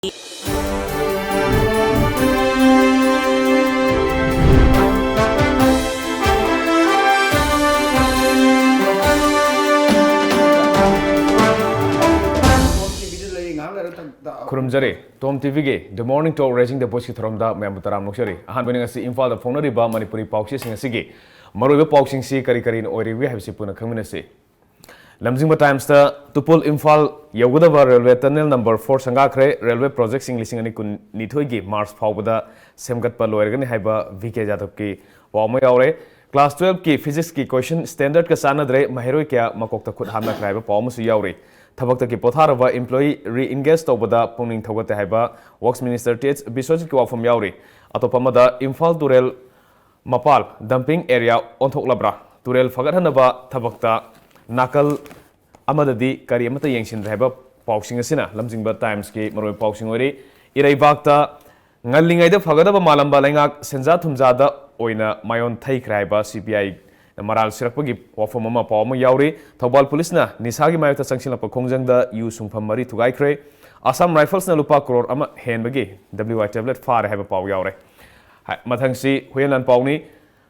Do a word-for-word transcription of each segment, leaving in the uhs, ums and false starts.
ꯈꯨꯔꯨꯝꯖꯔꯤ꯫ Tom ꯇꯤꯚꯤꯒꯤ The Morning Talk Raising the Voiceꯀꯤ ꯊꯧꯔꯝꯗ ꯃꯌꯥꯝꯕꯨ ꯇꯔꯥꯝꯅ ꯑꯣꯛꯆꯔꯤ꯫ ꯑꯍꯥꯟꯕꯅꯤ ꯉꯁꯤ ꯏꯝꯐꯥꯜꯗ ꯐꯣꯡꯅꯔꯤꯕ ꯃꯅꯤꯄꯨꯔꯤ ꯄꯥꯎꯆꯦꯁꯤꯡ ꯑꯁꯤꯒꯤ ꯃꯔꯨꯑꯣꯏꯕ ꯄꯥꯎꯁꯤꯡꯁꯤ ꯀꯔꯤ ꯀꯔꯤꯅ ꯑꯣꯏꯔꯤꯕꯒꯦ ꯍꯥꯏꯕꯁꯤ ꯄꯨꯟꯅ ꯈꯪꯃꯤꯟꯅꯁꯤ꯫ ꯂꯝꯖꯤꯡꯕ ꯇꯥꯏꯝꯁꯇ ꯇꯨꯄꯨꯜ ꯏꯝꯐꯥꯜ ꯌꯧꯒꯗꯕ ꯔꯦꯜꯋꯦ ꯇꯅꯦꯜ ꯅꯝꯕꯔ ꯐꯣꯔ ꯁꯪꯒꯥꯈ꯭ꯔꯦ, ꯔꯦꯜꯋꯦ ꯄ꯭ꯔꯣꯖꯦꯛꯁꯤꯡ ꯂꯤꯁꯤꯡ ꯑꯅꯤ ꯀꯨꯟꯅꯤꯊꯣꯏꯒꯤ ꯃꯥꯔꯆ ꯐꯥꯎꯕꯗ ꯁꯦꯝꯒꯠꯄ ꯂꯣꯏꯔꯒꯅꯤ ꯍꯥꯏꯕ ꯚꯤ ꯀꯦ ꯖꯥꯗꯕꯀꯤ ꯄꯥꯎ ꯑꯃ ꯌꯥꯎꯔꯦ꯫ ꯀ꯭ꯂꯥꯁ ꯇꯨꯋꯦꯜꯐꯀꯤ ꯐꯤꯖꯤꯛꯁꯀꯤ ꯀꯣꯏꯁꯟ ꯁ꯭ꯇꯦꯟꯗꯔꯗꯀ ꯆꯥꯟꯅꯗ꯭ꯔꯦ, ꯃꯍꯩꯔꯣꯏ ꯀꯌꯥ ꯃꯀꯣꯛꯇ ꯈꯨꯠ ꯍꯥꯝꯅꯈ꯭ꯔꯦ ꯍꯥꯏꯕ ꯄꯥꯎ ꯑꯃꯁꯨ ꯌꯥꯎꯔꯤ꯫ ꯊꯕꯛꯇꯒꯤ ꯄꯣꯊꯥꯔꯕ ꯏꯝꯄ꯭ꯂꯣꯌꯤ ꯔꯤꯏꯟꯒꯦꯖ ꯇꯧꯕꯗ ꯄꯨꯛꯅꯤꯡ ꯊꯧꯒꯠꯇꯦ ꯍꯥꯏꯕ ꯋꯔꯛꯁ ꯃꯤꯅꯤꯁꯇꯔ ꯇꯤ ꯑꯩꯆ ꯕꯤꯁ꯭ꯋꯖꯤꯠꯀꯤ ꯋꯥꯐꯝ ꯌꯥꯎꯔꯤ꯫ ꯑꯇꯣꯞꯄ ꯑꯃꯗ ꯏꯝꯐꯥꯜ ꯇꯨꯔꯦꯜ ꯃꯄꯥꯜ ꯗꯝꯄꯤꯡ ꯑꯦꯔꯤꯌꯥ ꯑꯣꯟꯊꯣꯛꯂꯕ꯭ꯔꯥ? ꯇꯨꯔꯦꯜ ꯐꯒꯠꯍꯟꯅꯕ ꯊꯕꯛꯇ ꯅꯥꯀꯜ ꯑꯃꯗꯗꯤ ꯀꯔꯤ ꯑꯃꯠꯇ ꯌꯦꯡꯁꯤꯟꯗ꯭ꯔꯦ ꯍꯥꯏꯕ ꯄꯥꯎꯁꯤꯡ ꯑꯁꯤꯅ ꯂꯝꯖꯤꯡꯕ ꯇꯥꯏꯝꯁꯀꯤ ꯃꯔꯨꯑꯣꯏꯕ ꯄꯥꯎꯁꯤꯡ ꯑꯣꯏꯔꯤ꯫ ꯏꯔꯩꯕꯥꯛꯇ ꯉꯜꯂꯤꯉꯩꯗ ꯐꯒꯗꯕ ꯃꯥꯂꯝꯕ ꯂꯩꯉꯥꯛ ꯁꯦꯟꯖꯥ ꯊꯨꯝꯖꯥꯗ ꯑꯣꯏꯅ ꯃꯥꯏꯑꯣꯟ ꯊꯩꯈ꯭ꯔꯦ ꯍꯥꯏꯕ ꯁꯤ ꯄꯤ ꯑꯥꯏꯅ ꯃꯔꯥꯜ ꯁꯤꯔꯛꯄꯒꯤ ꯋꯥꯐꯝ ꯑꯃ, ꯄꯥꯎ ꯑꯃ ꯌꯥꯎꯔꯤ꯫ ꯊꯧꯕꯥꯜ ꯄꯨꯂꯤꯁꯅ ꯅꯤꯁꯥꯒꯤ ꯃꯥꯌꯣꯛꯇ ꯆꯪꯁꯤꯜꯂꯛꯄ ꯈꯣꯡꯖꯪꯗ ꯌꯨ ꯁꯨꯡꯐꯝ ꯃꯔꯤ ꯊꯨꯒꯥꯏꯈ꯭ꯔꯦ꯫ ꯑꯁꯥꯝ ꯔꯥꯏꯐꯜꯁꯅ ꯂꯨꯄꯥ ꯀ꯭ꯔꯣꯔ ꯑꯃ ꯍꯦꯟꯕꯒꯤ ꯗꯕ꯭ꯂꯤꯎ ꯑꯥꯏ ꯇꯦꯕ꯭ꯂꯦꯠ ꯐꯥꯔꯦ ꯍꯥꯏꯕ ꯄꯥꯎ ꯌꯥꯎꯔꯦ꯫ ꯍꯥꯏ-, ꯃꯊꯪꯁꯤ ꯍꯨꯌꯦꯟ ꯂꯥꯟꯄꯥꯎꯅꯤ꯫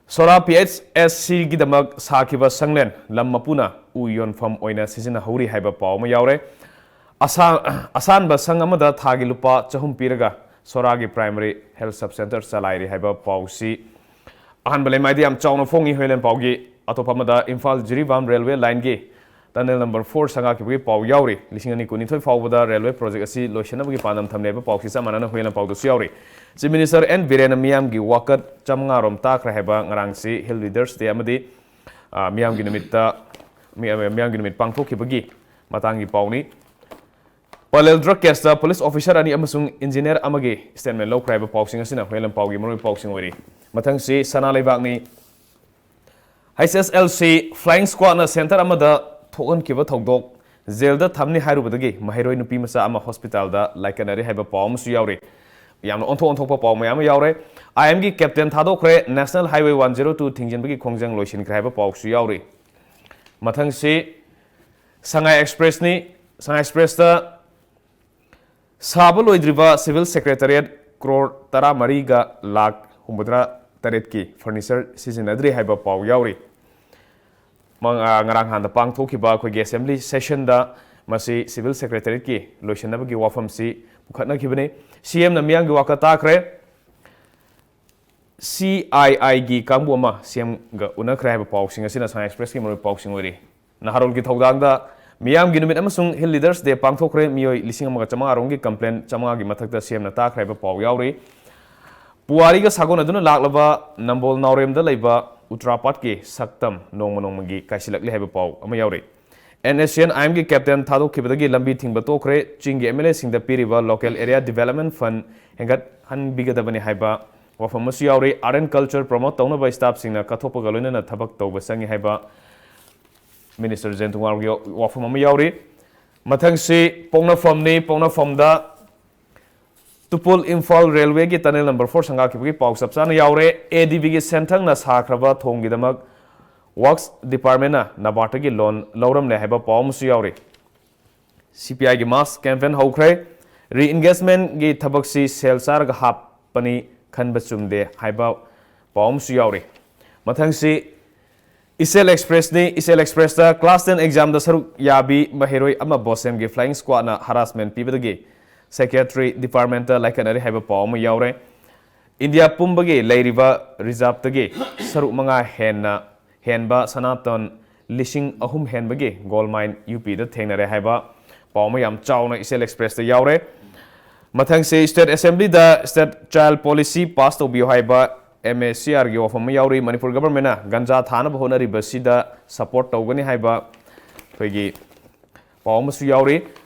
ꯁꯣꯔꯥ ꯄꯤ ꯑꯩꯆ ꯑꯦꯁ ꯁꯤꯒꯤꯗꯃꯛ ꯁꯥꯈꯤꯕ ꯁꯪꯂꯦꯟ ꯂꯝ ꯃꯄꯨꯅ ꯎ ꯌꯣꯟꯐꯝ ꯑꯣꯏꯅ ꯁꯤꯖꯤꯟꯅꯍꯧꯔꯤ ꯍꯥꯏꯕ ꯄꯥꯎ ꯑꯃ ꯌꯥꯎꯔꯦ꯫ ꯑꯁꯥ-, ꯑꯁꯥꯟꯕ ꯁꯪ ꯑꯃꯗ ꯊꯥꯒꯤ ꯂꯨꯄꯥ ꯆꯍꯨꯝ ꯄꯤꯔꯒ ꯁꯣꯔꯥꯒꯤ ꯄ꯭ꯔꯥꯏꯃꯔꯤ ꯍꯦꯜꯊ ꯁꯕ ꯁꯦꯟꯇꯔ ꯆꯂꯥꯏꯔꯤ ꯍꯥꯏꯕ ꯄꯥꯎꯁꯤ ꯑꯍꯥꯟꯕ ꯂꯩꯃꯥꯏꯗ ꯌꯥꯝ ꯆꯥꯎꯅ ꯐꯣꯡꯉꯤ ꯍꯨꯌꯦꯟ ꯂꯥꯟꯄꯥꯎꯒꯤ꯫ ꯑꯇꯣꯞꯄ ꯑꯃꯗ ꯏꯝꯐꯥꯜ ꯖꯤꯔꯤꯕꯥꯝ ꯔꯦꯜꯋꯦ ꯂꯥꯏꯟꯒꯤ ꯇꯅꯦꯜ ꯅꯝꯕꯔ ꯐꯣꯔ ꯁꯪꯒꯥꯈꯤꯕꯒꯤ ꯄꯥꯎ ꯌꯥꯎꯔꯤ꯫ ꯂꯤꯁꯤꯡ ꯑꯅꯤ ꯀꯨꯟꯅꯤꯊꯣꯏ ꯐꯥꯎꯕꯗ ꯔꯦꯜꯋꯦ ꯄ꯭ꯔꯣꯖꯦꯛ ꯑꯁꯤ ꯂꯣꯏꯁꯤꯟꯅꯕꯒꯤ ꯄꯥꯟꯗꯝ ꯊꯝꯂꯦ ꯍꯥꯏꯕ ꯄꯥꯎꯁꯤ ꯆꯞ ꯃꯥꯟꯅꯅ ꯍꯨꯌꯦꯟ ꯂꯥꯟꯄꯥꯎꯗꯁꯨ ꯌꯥꯎꯔꯤ꯫ ꯆꯤꯐ ꯃꯤꯅꯤꯁꯇꯔ ꯑꯦꯟ ꯕꯤꯔꯦꯟꯅ ꯃꯤꯌꯥꯝꯒꯤ ꯋꯥꯀꯠ ꯆꯥꯝꯃꯉꯥ ꯔꯣꯝ ꯇꯥꯈ꯭ꯔꯦ ꯍꯥꯏꯕ ꯉꯔꯥꯡꯁꯤ ꯍꯤꯜ ꯂꯤꯗꯔꯁ ꯗꯦ ꯑꯃꯗꯤ, ꯑ, ꯃꯤꯌꯥꯝꯒꯤ ꯅꯨꯃꯤꯠꯇ, ꯃꯤ-, ꯃꯤꯌꯥꯝꯒꯤ ꯅꯨꯃꯤꯠ ꯄꯥꯡꯊꯣꯛꯈꯤꯕꯒꯤ ꯃꯇꯥꯡꯒꯤ ꯄꯥꯎꯅꯤ꯫ ꯄꯂꯦꯜ ꯗ꯭ꯔꯒ ꯀꯦꯁꯇ ꯄꯨꯂꯤꯁ ꯑꯣꯐꯤꯁꯔ ꯑꯅꯤ ꯑꯃꯁꯨꯡ ꯏꯟꯖꯤꯅꯤꯌꯔ ꯑꯃꯒꯤ ꯁ꯭ꯇꯦꯠꯃꯦꯟ ꯂꯧꯈ꯭ꯔꯦ ꯍꯥꯏꯕ ꯄꯥꯎꯁꯤꯡ ꯑꯁꯤꯅ ꯍꯨꯌꯦꯟ ꯂꯥꯟꯄꯥꯎꯒꯤ ꯃꯔꯨꯑꯣꯏꯕ ꯄꯥꯎꯁꯤꯡ ꯑꯣꯏꯔꯤ꯫ ꯃꯊꯪꯁꯤ ꯁꯅꯥ ꯂꯩꯕꯥꯛꯅꯤ꯫ ꯑꯩꯆ ꯑꯦꯁ ꯑꯦꯜ ꯁꯤ ꯐ꯭ꯂꯥꯏꯌꯤꯡ ꯁ꯭ꯀ꯭ꯋꯥꯗꯅ ꯁꯦꯟꯇꯔ ꯑꯃꯗ ꯊꯣꯛꯍꯟꯈꯤꯕ ꯊꯧꯗꯣꯛ, ꯖꯦꯜꯗ ꯊꯝꯅꯤ ꯍꯥꯏꯔꯨꯕꯗꯒꯤ ꯃꯍꯩꯔꯣꯏ ꯅꯨꯄꯤ ꯃꯆꯥ ꯑꯃ ꯍꯣꯁꯄꯤꯇꯥꯜꯗ ꯂꯥꯏꯀꯠꯅꯔꯤ ꯍꯥꯏꯕ ꯄꯥꯎ ꯑꯃꯁꯨ ꯌꯥꯎꯔꯤ꯫ ꯌꯥꯝꯅ ꯑꯣꯟꯊꯣꯛ ꯑꯣꯟꯊꯣꯛꯄ ꯄꯥꯎ ꯃꯌꯥꯝ ꯑꯃ ꯌꯥꯎꯔꯦ꯫ ꯑꯥꯏ ꯑꯦꯝꯒꯤ ꯀꯦꯞꯇꯦꯟ ꯊꯥꯗꯣꯛꯈ꯭ꯔꯦ, national highway one zero two ꯊꯤꯡꯖꯤꯟꯕꯒꯤ ꯈꯣꯡꯖꯪ ꯂꯣꯏꯁꯤꯟꯈ꯭ꯔꯦ ꯍꯥꯏꯕ ꯄꯥꯎꯁꯨ ꯌꯥꯎꯔꯤ꯫ ꯃꯊꯪꯁꯤ ꯁꯉꯥꯏ ꯑꯦꯛꯁꯄ꯭ꯔꯦꯁꯅꯤ꯫ ꯁꯉꯥꯏ ꯑꯦꯛꯁꯄ꯭ꯔꯦꯁꯇ ꯁꯥꯕ ꯂꯣꯏꯗ꯭ꯔꯤꯕ civil secretariat crore ꯇꯔꯥꯃꯔꯤꯒ ꯂꯥꯈ ꯍꯨꯝꯐꯨꯇꯔꯥ ꯇꯔꯦꯠꯀꯤ furniture ꯁꯤꯖꯤꯟꯅꯗ꯭ꯔꯤ ꯍꯥꯏꯕ ꯄꯥꯎ ꯌꯥꯎꯔꯤ꯫ ꯃꯪ-, ꯑ, ꯉꯔꯥꯡ ꯍꯥꯟꯗ ꯄꯥꯡꯊꯣꯛꯈꯤꯕ ꯑꯩꯈꯣꯏꯒꯤ assembly sessionꯗ ꯃꯁꯤ civil secretariatꯀꯤ ꯂꯣꯏꯁꯤꯟꯅꯕꯒꯤ ꯋꯥꯐꯝꯁꯤ ꯄꯨꯈꯠꯅꯈꯤꯕꯅꯤ꯫ CMꯅ ꯃꯤꯌꯥꯝꯒꯤ ꯋꯥꯀꯠ ꯇꯥꯈ꯭ꯔꯦ꯫ CIIꯒꯤ ꯀꯥꯡꯕꯨ ꯑꯃ CMꯒ ꯎꯅꯈ꯭ꯔꯦ ꯍꯥꯏꯕ ꯄꯥꯎꯁꯤꯡ ꯑꯁꯤꯅ Assam Expressꯀꯤ ꯃꯔꯨꯑꯣꯏꯕ ꯄꯥꯎꯁꯤꯡ ꯑꯣꯏꯔꯤ꯫ ꯅꯍꯥꯔꯣꯜꯒꯤ ꯊꯧꯗꯥꯡꯗ ꯃꯤꯌꯥꯝꯒꯤ ꯅꯨꯃꯤꯠ ꯑꯃꯁꯨꯡ Hill Leaders Day ꯄꯥꯡꯊꯣꯛꯈ꯭ꯔꯦ꯫ ꯃꯤꯑꯣꯏ ꯂꯤꯁꯤꯡ ꯑꯃꯒ ꯆꯥꯃꯉꯥ ꯔꯣꯝꯒꯤ complaint ꯆꯥꯃꯉꯥꯒꯤ ꯃꯊꯛꯇ CMꯅ ꯇꯥꯈ꯭ꯔꯦ ꯍꯥꯏꯕ ꯄꯥꯎ ꯌꯥꯎꯔꯤ꯫ ꯄꯨꯋꯥꯔꯤꯒ ꯁꯥꯒꯣꯟꯅꯗꯨꯅ ꯂꯥꯛꯂꯕ ꯅꯝꯕꯣꯜ ꯅꯥꯎꯔꯦꯝꯗ ꯂꯩꯕ ꯎꯇ꯭ꯔꯥꯄꯥꯠꯀꯤ ꯁꯛꯇꯝ ꯅꯣꯡꯃ ꯅꯣꯡꯃꯒꯤ ꯀꯥꯏꯁꯤꯜꯂꯛꯂꯤ ꯍꯥꯏꯕ ꯄꯥꯎ ꯑꯃ ꯌꯥꯎꯔꯤ꯫ NSCN-IMꯒꯤ captain ꯊꯥꯗꯣꯛꯈꯤꯕꯗꯒꯤ ꯂꯝꯕꯤ ꯊꯤꯡꯕ ꯇꯣꯛꯈ꯭ꯔꯦ꯫ ꯆꯤꯡꯒꯤ MLAꯁꯤꯡꯗ ꯄꯤꯔꯤꯕ local area development fund ꯍꯦꯟꯒꯠꯍꯟꯕꯤꯒꯗꯕꯅꯤ ꯍꯥꯏꯕ ꯋꯥꯐꯝ ꯑꯃꯁꯨ ꯌꯥꯎꯔꯤ꯫ Art and culture promote ꯇꯧꯅꯕ staffꯁꯤꯡꯅ ꯀꯠꯊꯣꯛꯄꯒ ꯂꯣꯏꯅꯅ ꯊꯕꯛ ꯇꯧꯕ ꯆꯪꯉꯤ ꯍꯥꯏꯕ Minister ꯖꯌꯟꯇ ꯀꯨꯃꯥꯔꯒꯤ ꯋꯥꯐꯝ ꯑꯃ ꯌꯥꯎꯔꯤ꯫ ꯃꯊꯪꯁꯤ ꯄꯣꯛꯅꯐꯝꯅꯤ꯫ ꯄꯣꯛꯅꯐꯝꯗ ꯇꯨꯄꯨꯜ ꯏꯝꯐꯥꯜ railwayꯒꯤ tunnel number four ꯁꯪꯒꯥꯈꯤꯕꯒꯤ ꯄꯥꯎ ꯆꯞ ꯆꯥꯅ ꯌꯥꯎꯔꯦ꯫ ADBꯒꯤ ꯁꯦꯟꯊꯪꯅ ꯁꯥꯈ꯭ꯔꯕ ꯊꯣꯡꯒꯤꯗꯃꯛ Works Departmentꯅ NABARDꯇꯒꯤ loan ꯂꯧꯔꯝꯂꯦ ꯍꯥꯏꯕ ꯄꯥꯎ ꯑꯃꯁꯨ ꯌꯥꯎꯔꯤ꯫ CPIꯒꯤ mass campaign ꯍꯧꯈ꯭ꯔꯦ꯫ Re-engagementꯒꯤ ꯊꯕꯛꯁꯤ ꯁꯦꯜ ꯆꯥꯔꯒ ꯍꯥꯞꯄꯅꯤ, ꯈꯟꯕ ꯆꯨꯝꯗꯦ ꯍꯥꯏꯕ ꯄꯥꯎ ꯑꯃꯁꯨ ꯌꯥꯎꯔꯤ꯫ ꯃꯊꯪꯁꯤ ꯏꯆꯦꯜ Expressꯅꯤ꯫ ꯏꯆꯦꯜ Expressꯇ class ten examꯗ ꯁꯔꯨꯛ ꯌꯥꯕꯤ ꯃꯍꯩꯔꯣꯏ ꯑꯃ BOSEMꯒꯤ flying squadꯅ harassment ꯄꯤꯕꯗꯒꯤ psychiatry departmentꯇ ꯂꯥꯏꯀꯠꯅꯔꯤ ꯍꯥꯏꯕ ꯄꯥꯎ ꯑꯃ ꯌꯥꯎꯔꯦ꯫ ꯏꯟꯗꯤꯌꯥ ꯄꯨꯝꯕꯒꯤ ꯂꯩꯔꯤꯕ reserveꯇꯒꯤ ꯁꯔꯨꯛ ꯃꯉꯥ ꯍꯦꯟꯅ ꯍꯦꯟꯕ ꯁꯅꯥꯇꯣꯟ ꯂꯤꯁꯤꯡ ꯑꯍꯨꯝ ꯍꯦꯟꯕꯒꯤ gold mine UPꯗ ꯊꯦꯡꯅꯔꯦ ꯍꯥꯏꯕ ꯄꯥꯎ ꯑꯃ ꯌꯥꯝ ꯆꯥꯎꯅ ꯏꯆꯦꯜ Expressꯇ ꯌꯥꯎꯔꯦ꯫ ꯃꯊꯪꯁꯤ State Assemblyꯗ state child policy pass ꯇꯧꯕꯤꯌꯨ ꯍꯥꯏꯕ MACRꯒꯤ ꯋꯥꯐꯝ ꯑꯃ ꯌꯥꯎꯔꯤ꯫ ꯃꯅꯤꯄꯨꯔ governmentꯅ ꯒꯟꯖꯥ ꯊꯥꯅꯕ ꯍꯣꯠꯅꯔꯤꯕꯁꯤꯗ support ꯇꯧꯒꯅꯤ ꯍꯥꯏꯕ ꯑꯩꯈꯣꯏꯒꯤ ꯄꯥꯎ ꯑꯃꯁꯨ ꯌꯥꯎꯔꯤ꯫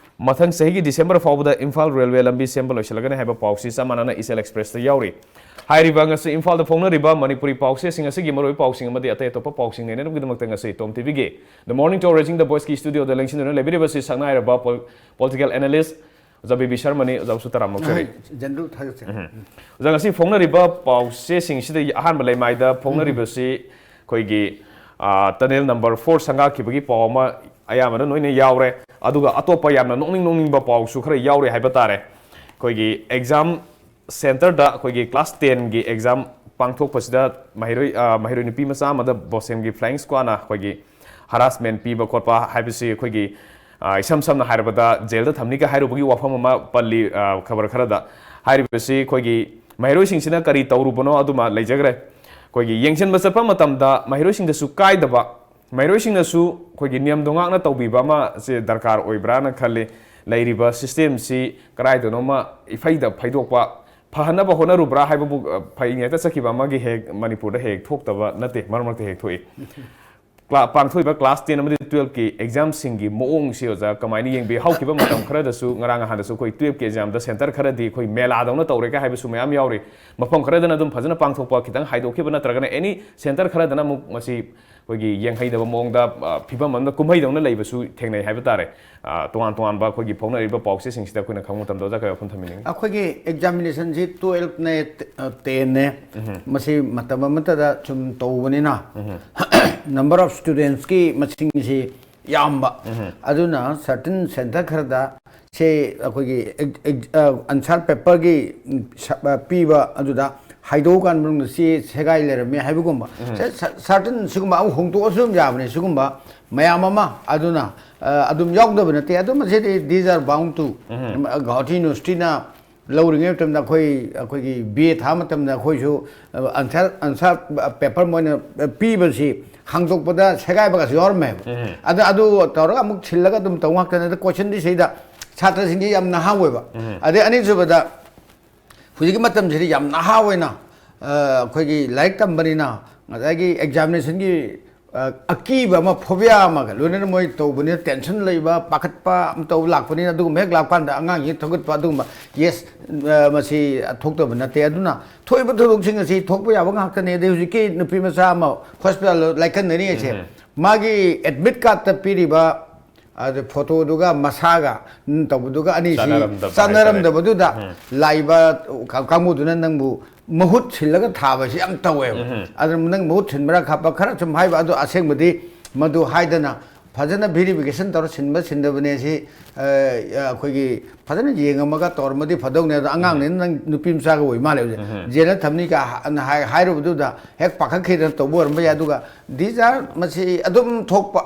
ꯃꯊꯪ ꯆꯍꯤꯒꯤ December ꯐꯥꯎꯕꯗ ꯏꯝꯐꯥꯜ railway ꯂꯝꯕꯤ ꯁꯦꯝꯕ ꯂꯣꯏꯁꯤꯜꯂꯒꯅꯤ ꯍꯥꯏꯕ ꯄꯥꯎꯁꯤ ꯆꯞ ꯃꯥꯟꯅꯅ ꯏꯆꯦꯜ Expressꯇ ꯌꯥꯎꯔꯤ꯫ ꯍꯥꯏꯔꯤꯕ ꯉꯁꯤ ꯏꯝꯐꯥꯜꯗ ꯐꯣꯡꯅꯔꯤꯕ ꯃꯅꯤꯄꯨꯔꯤ ꯄꯥꯎꯆꯦꯁꯤꯡ ꯑꯁꯤꯒꯤ ꯃꯔꯨꯑꯣꯏꯕ ꯄꯥꯎꯁꯤꯡ ꯑꯃꯗꯤ ꯑꯇꯩ ꯑꯇꯣꯞꯄ ꯄꯥꯎꯁꯤꯡ ꯅꯩꯅꯅꯕꯒꯤꯗꯃꯛꯇ ꯉꯁꯤ Tom TVꯒꯤ The Morning Tour Raising the Voiceꯀꯤ studioꯗ ꯂꯦꯡꯁꯤꯟꯗꯨꯅ ꯂꯩꯕꯤꯔꯤꯕꯁꯤ ꯁꯛꯅꯥꯏꯔꯕ pol-, political analyst ꯑꯣꯖꯥ ꯕꯤ ꯕꯤ ꯁꯔꯃꯅꯤ꯫ ꯑꯣꯖꯥ ꯎꯁꯨ ꯇꯔꯥꯝꯅ ꯑꯣꯛꯆꯔꯤ꯫ ꯍꯣꯏ, general ꯊꯥꯖꯠꯁꯦ꯫ ꯎꯝ꯫ ꯑꯣꯖꯥ, ꯉꯁꯤ ꯐꯣꯡꯅꯔꯤꯕ ꯄꯥꯎꯆꯦꯁꯤꯡꯁꯤꯗ ꯑꯍꯥꯟꯕ ꯂꯩꯃꯥꯏꯗ ꯐꯣꯡꯅꯔꯤꯕꯁꯤ ꯑꯩꯈꯣꯏꯒꯤ, ꯑ, tunnel number four ꯁꯪꯒꯥꯈꯤꯕꯒꯤ ꯄꯥꯎ ꯑꯃ ꯑꯌꯥꯝꯕꯅ ꯂꯣꯏꯅ ꯌꯥꯎꯔꯦ꯫ ꯑꯗꯨꯒ ꯑꯇꯣꯞꯄ ꯌꯥꯝꯅ ꯅꯣꯛꯅꯤꯡ ꯅꯣꯛꯅꯤꯡꯕ ꯄꯥꯎꯁꯨ ꯈꯔ ꯌꯥꯎꯔꯤ ꯍꯥꯏꯕ ꯇꯥꯔꯦ꯫ ꯑꯩꯈꯣꯏꯒꯤ ꯑꯦꯛꯖꯥꯝ ꯁꯦꯟꯇꯔꯗ ꯑꯩꯈꯣꯏꯒꯤ ꯀ꯭ꯂꯥꯁ ꯇꯦꯟꯒꯤ ꯑꯦꯛꯖꯥꯝ ꯄꯥꯡꯊꯣꯛꯄꯁꯤꯗ ꯃꯍꯩꯔꯣꯏ ꯑ, ꯃꯍꯩꯔꯣꯏ ꯅꯨꯄꯤ ꯃꯆꯥ ꯑꯃꯗ ꯕꯣꯁꯦꯝꯒꯤ ꯐ꯭ꯂꯥꯏꯌꯤꯡ ꯁ꯭ꯀ꯭ꯋꯥꯗꯅ ꯑꯩꯈꯣꯏꯒꯤ ꯍꯔꯥꯁꯃꯦꯟ ꯄꯤꯕ ꯈꯣꯠꯄ ꯍꯥꯏꯕꯁꯤ ꯑꯩꯈꯣꯏꯒꯤ ꯑ, ꯏꯁꯝ ꯁꯝꯅ ꯍꯥꯏꯔꯕꯗ ꯖꯦꯜꯗ ꯊꯝꯅꯤꯒ ꯍꯥꯏꯔꯨꯕꯒꯤ ꯋꯥꯐꯝ ꯑꯃ ꯄꯜꯂꯤ, ꯑ, ꯈꯕꯔ ꯈꯔꯗ꯫ ꯍꯥꯏꯔꯤꯕꯁꯤ ꯑꯩꯈꯣꯏꯒꯤ ꯃꯍꯩꯔꯣꯏꯁꯤꯡꯁꯤꯅ ꯀꯔꯤ ꯇꯧꯔꯨꯕꯅꯣ ꯑꯗꯨꯃ ꯂꯩꯖꯈ꯭ꯔꯦ꯫ ꯑꯩꯈꯣꯏꯒꯤ ꯌꯦꯡꯁꯤꯟꯕ ꯆꯠꯄ ꯃꯇꯝꯗ ꯃꯍꯩꯔꯣꯏꯁꯤꯡꯗꯁꯨ ꯀꯥꯏꯗꯕ, ꯃꯍꯩꯔꯣꯏꯁꯤꯡꯅꯁꯨ ꯑꯩꯈꯣꯏꯒꯤ ꯅꯤꯌꯝꯗꯣ ꯉꯥꯛꯅ ꯇꯧꯕꯤꯕ ꯑꯃꯁꯦ ꯗꯔꯀꯥꯔ ꯑꯣꯏꯕ꯭ꯔꯥꯅ ꯈꯜꯂꯤ꯫ ꯂꯩꯔꯤꯕ ꯁꯤꯁꯇꯦꯝꯁꯤ ꯀꯗꯥꯏꯗꯅꯣꯃ ꯏꯐꯩꯗ ꯐꯩꯗꯣꯛꯄ, ꯐꯍꯟꯅꯕ ꯍꯣꯠꯅꯔꯨꯕ꯭ꯔꯥ ꯍꯥꯏꯕꯕꯨ, ꯑ, ꯐꯩꯅ ꯍꯦꯛꯇ ꯆꯠꯈꯤꯕ ꯑꯃꯒꯤ ꯍꯦꯛ ꯃꯅꯤꯄꯨꯔꯗ ꯍꯦꯛ ꯍꯦꯛ ꯊꯣꯛꯇꯕ ꯅꯠꯇꯦ, ꯃꯔꯛ ꯃꯔꯛꯇ ꯍꯦꯛ ꯊꯣꯛꯏ꯫ ꯀ꯭ꯂꯥ-, ꯄꯥꯡꯊꯣꯛꯏꯕ ꯀ꯭ꯂꯥꯁ ꯇꯦꯟ ꯑꯃꯗꯤ ꯇꯨꯌꯦꯜꯞꯀꯤ ꯑꯦꯛꯖꯥꯝꯁꯤꯡꯒꯤ ꯃꯑꯣꯡꯁꯤ, ꯑꯣꯖꯥ, ꯀꯃꯥꯏꯅ ꯌꯦꯡꯕꯤ? ꯍꯧꯈꯤꯕ ꯃꯇꯝ ꯈꯔꯗꯁꯨ, ꯉꯔꯥꯡ ꯅꯍꯥꯟꯗꯁꯨ ꯑꯩꯈꯣꯏ ꯇꯨꯌꯦꯜꯞꯀꯤ ꯑꯦꯛꯖꯥꯝꯗ ꯁꯦꯟꯇꯔ ꯈꯔꯗꯤ ꯑꯩꯈꯣꯏ ꯃꯦꯂꯥꯗꯧꯅ ꯇꯧꯔꯦꯒ ꯍꯥꯏꯕꯁꯨ ꯃꯌꯥꯝ ꯌꯥꯎꯔꯤ꯫ ꯃꯐꯝ ꯈꯔꯗꯅ ꯑꯗꯨꯝ ꯐꯖꯅ ꯄꯥꯡꯊꯣꯛꯄ, ꯈꯤꯇꯪ ꯍꯥꯏꯗꯣꯛꯈꯤꯕ ꯅꯠꯇ꯭ꯔꯒꯅ ꯑꯦꯅꯤ ꯁꯦꯟꯇꯔ ꯈꯔꯗꯅ ꯑꯃꯨꯛ ꯃꯁꯤ ꯑꯩꯈꯣꯏꯒꯤ ꯌꯦꯡꯍꯩꯗꯕ ꯃꯑꯣꯡꯗ, ꯑ, ꯐꯤꯕꯝ ꯑꯃꯗ ꯀꯨꯝꯍꯩꯗꯧꯅ ꯂꯩꯕꯁꯨ ꯊꯦꯡꯅꯩ ꯍꯥꯏꯕ ꯇꯥꯔꯦ꯫ ꯑ, ꯇꯣꯉꯥꯟ ꯇꯣꯉꯥꯟꯕ ꯑꯩꯈꯣꯏꯒꯤ ꯐꯥꯎꯅꯔꯤꯕ ꯄꯥꯎꯆꯦꯁꯤꯡꯁꯤꯗ ꯑꯩꯈꯣꯏꯅ ꯈꯪꯕ ꯃꯇꯝꯗ, ꯑꯣꯖꯥ, ꯀꯔꯤ ꯋꯥꯐꯝ ꯊꯝꯕꯤꯅꯤꯡꯉꯤ? ꯑꯩꯈꯣꯏꯒꯤ ꯑꯦꯛꯖꯥꯃꯤꯅꯦꯁꯟꯁꯤ ꯇꯨꯌꯦꯜꯞꯅꯦ, ꯇꯦꯟꯅꯦ, ꯃꯁꯤ ꯃꯇꯝ ꯑꯃꯠꯇꯗ ꯁꯨꯝ ꯇꯧꯕꯅꯤꯅ, ꯅꯝꯕꯔ ꯑꯣꯐ ꯁ꯭ꯇꯨꯗꯦꯟꯁꯀꯤ ꯃꯁꯤꯡꯁꯤ ꯌꯥꯝꯕ, ꯑꯗꯨꯅ ꯁꯔꯇꯟ ꯁꯦꯟꯇꯔ ꯈꯔꯗ ꯁꯦ ꯑꯩꯈꯣꯏꯒꯤ ꯑꯟꯁꯥꯔ ꯄꯦꯄꯔꯒꯤ ꯄꯤꯕ ꯑꯗꯨꯗ ꯍꯥꯏꯗꯣꯛꯑꯀꯥꯟ ꯃꯅꯨꯡꯗ ꯆꯦ ꯁꯦꯒꯥꯏ ꯂꯩꯔꯝꯃꯦ ꯍꯥꯏꯕꯒꯨꯝꯕ, ꯁꯔꯇꯟ ꯁꯤꯒꯨꯝꯕ ꯑꯃꯨꯛ ꯍꯣꯡꯗꯣꯛꯑꯁꯨ ꯑꯗꯨꯝ ꯌꯥꯕꯅꯦ꯫ ꯁꯤꯒꯨꯝꯕ ꯃꯌꯥꯝ ꯑꯃ ꯑꯗꯨꯅ, ꯑ, ꯑꯗꯨꯝ ꯌꯥꯎꯗꯕ ꯅꯠꯇꯦ꯫ ꯑꯗꯨ ꯃꯁꯤꯗꯤ these are bound to, Guwahati ꯌꯨꯅꯤꯚꯔꯁꯤꯇꯤꯅ ꯂꯧꯔꯤꯉꯩ ꯃꯇꯝꯗ ꯑꯩꯈꯣꯏ, ꯑꯩꯈꯣꯏꯒꯤ ꯕꯤ ꯑꯦ ꯊꯥꯕ ꯃꯇꯝꯗ ꯑꯩꯈꯣꯏꯁꯨ, ꯑ, ꯑꯟꯁꯥꯔ, ꯑꯟꯁꯥꯔ ꯄꯦꯄꯔ ꯃꯣꯏꯅ ꯄꯤꯕꯁꯤ ꯍꯥꯡꯗꯣꯛꯄꯗ ꯁꯦꯒꯥꯏꯕꯒꯁꯨ ꯌꯥꯎꯔꯝꯃꯦꯕ꯫ ꯑꯗ ꯑꯗꯨ ꯇꯧꯔꯒ ꯑꯃꯨꯛ ꯁꯤꯜꯂꯒ ꯑꯗꯨꯝ ꯇꯧ ꯉꯥꯛꯇꯅꯦ꯫ ꯑꯗ ꯀꯣꯏꯁꯟꯗꯤ ꯁꯤꯗ ꯁꯥꯇ꯭ꯔꯁꯤꯡꯁꯤ ꯌꯥꯝ ꯅꯍꯥ ꯑꯣꯏꯕ꯫ ꯑꯗꯩ ꯑꯅꯤꯁꯨꯕꯗ ꯍꯧꯖꯤꯛꯀꯤ ꯃꯇꯝꯁꯤꯗꯤ ꯌꯥꯝ ꯅꯍꯥ ꯑꯣꯏꯅ, ꯑ, ꯑꯩꯈꯣꯏꯒꯤ ꯂꯥꯏꯔꯤꯛ ꯇꯝꯕꯅꯤꯅ ꯉꯁꯥꯏꯒꯤ ꯑꯦꯛꯖꯥꯃꯤꯅꯦꯁꯟꯒꯤ, ꯑ, ꯑꯀꯤꯕ ꯑꯃ, ꯐꯣꯕꯤꯌꯥ ꯑꯃꯒ ꯂꯣꯏꯅꯅ ꯃꯣꯏ ꯇꯧꯕꯅꯤꯅ ꯇꯦꯟꯁꯟ ꯂꯩꯕ, ꯄꯥꯈꯠꯄ ꯑꯃ ꯇꯧ ꯂꯥꯛꯄꯅꯤꯅ ꯑꯗꯨꯒꯨꯝꯕ ꯍꯦꯛ ꯂꯥꯛꯄ ꯀꯥꯟꯗ ꯑꯉꯥꯡꯁꯤ ꯊꯧꯒꯠꯄ ꯑꯗꯨꯒꯨꯝꯕ, ꯌꯦꯁ, ꯑ, ꯃꯁꯤ ꯊꯣꯛꯇꯕ ꯅꯠꯇꯦ꯫ ꯑꯗꯨꯅ ꯊꯣꯛꯏꯕ ꯊꯧꯗꯣꯛꯁꯤꯡ ꯑꯁꯤ ꯊꯣꯛꯄ ꯌꯥꯕ ꯉꯥꯛꯇꯅꯤ꯫ ꯑꯗꯩ ꯍꯧꯖꯤꯛꯀꯤ ꯅꯨꯄꯤ ꯃꯆꯥ ꯑꯃ ꯍꯣꯁꯄꯤꯇꯥꯜꯗ ꯂꯥꯏꯀꯠꯅꯔꯤ ꯑꯁꯦ, ꯃꯥꯒꯤ ꯑꯦꯗꯃꯤꯠ ꯀꯥꯔꯠꯇ ꯄꯤꯔꯤꯕ ꯑꯗ ꯐꯣꯇꯣꯗꯨꯒ ꯃꯁꯥꯒ, ꯎꯝ, ꯇꯧꯕꯗꯨꯒ ꯑꯅꯤꯁꯤ ꯆꯥꯟꯅꯔꯝꯗꯕ ꯍꯥꯏꯇꯥꯔꯦ꯫ ꯆꯥꯟꯅꯔꯝꯗꯕꯗꯨꯗ ꯂꯥꯛꯏꯕ ꯀꯥ-, ꯀꯥꯡꯕꯨꯗꯨꯅ ꯅꯪꯕꯨ ꯃꯍꯨꯠ ꯁꯤꯜꯂꯒ ꯊꯥꯕꯁꯤ ꯌꯥꯝ ꯇꯧꯋꯦꯕ꯫ ꯑꯗꯨꯅ ꯅꯪ ꯃꯍꯨꯠ ꯁꯤꯟꯕ꯭ꯔꯥ ꯈꯣꯠꯄ ꯈꯔ ꯁꯨꯝ ꯍꯥꯏꯕ, ꯑꯗꯨ ꯑꯁꯦꯡꯕꯗꯤ ꯃꯗꯨ ꯍꯥꯏꯗꯅ ꯐꯖꯅ verification ꯇꯧꯔ ꯁꯤꯟꯕ ꯁꯤꯟꯗꯕꯅꯦ ꯁꯤ, ꯑ, ꯑꯩꯈꯣꯏꯒꯤ ꯐꯖꯅ ꯌꯦꯡꯉꯝꯃꯒ ꯇꯧꯔꯝꯃꯗꯤ ꯐꯗꯧꯅꯦ꯫ ꯑꯗꯣ ꯑꯉꯥꯡꯅꯤꯅ ꯅꯪ ꯅꯨꯄꯤ ꯃꯆꯥꯒ ꯑꯣꯏ ꯃꯥꯜꯂꯦ ꯍꯧꯖꯤꯛ꯫ ꯖꯦꯜꯗ ꯊꯝꯅꯤ ꯀꯥ ꯍꯥꯏ-, ꯍꯥꯏꯔꯨꯕꯗꯨꯗ ꯍꯦꯛ ꯄꯥꯈꯠꯈꯤꯗꯅ ꯇꯧꯕ ꯑꯣꯏꯔꯝꯕ ꯌꯥꯏ꯫ ꯑꯗꯨꯒ these are ꯃꯁꯤ ꯑꯗꯨꯝ ꯊꯣꯛꯄ,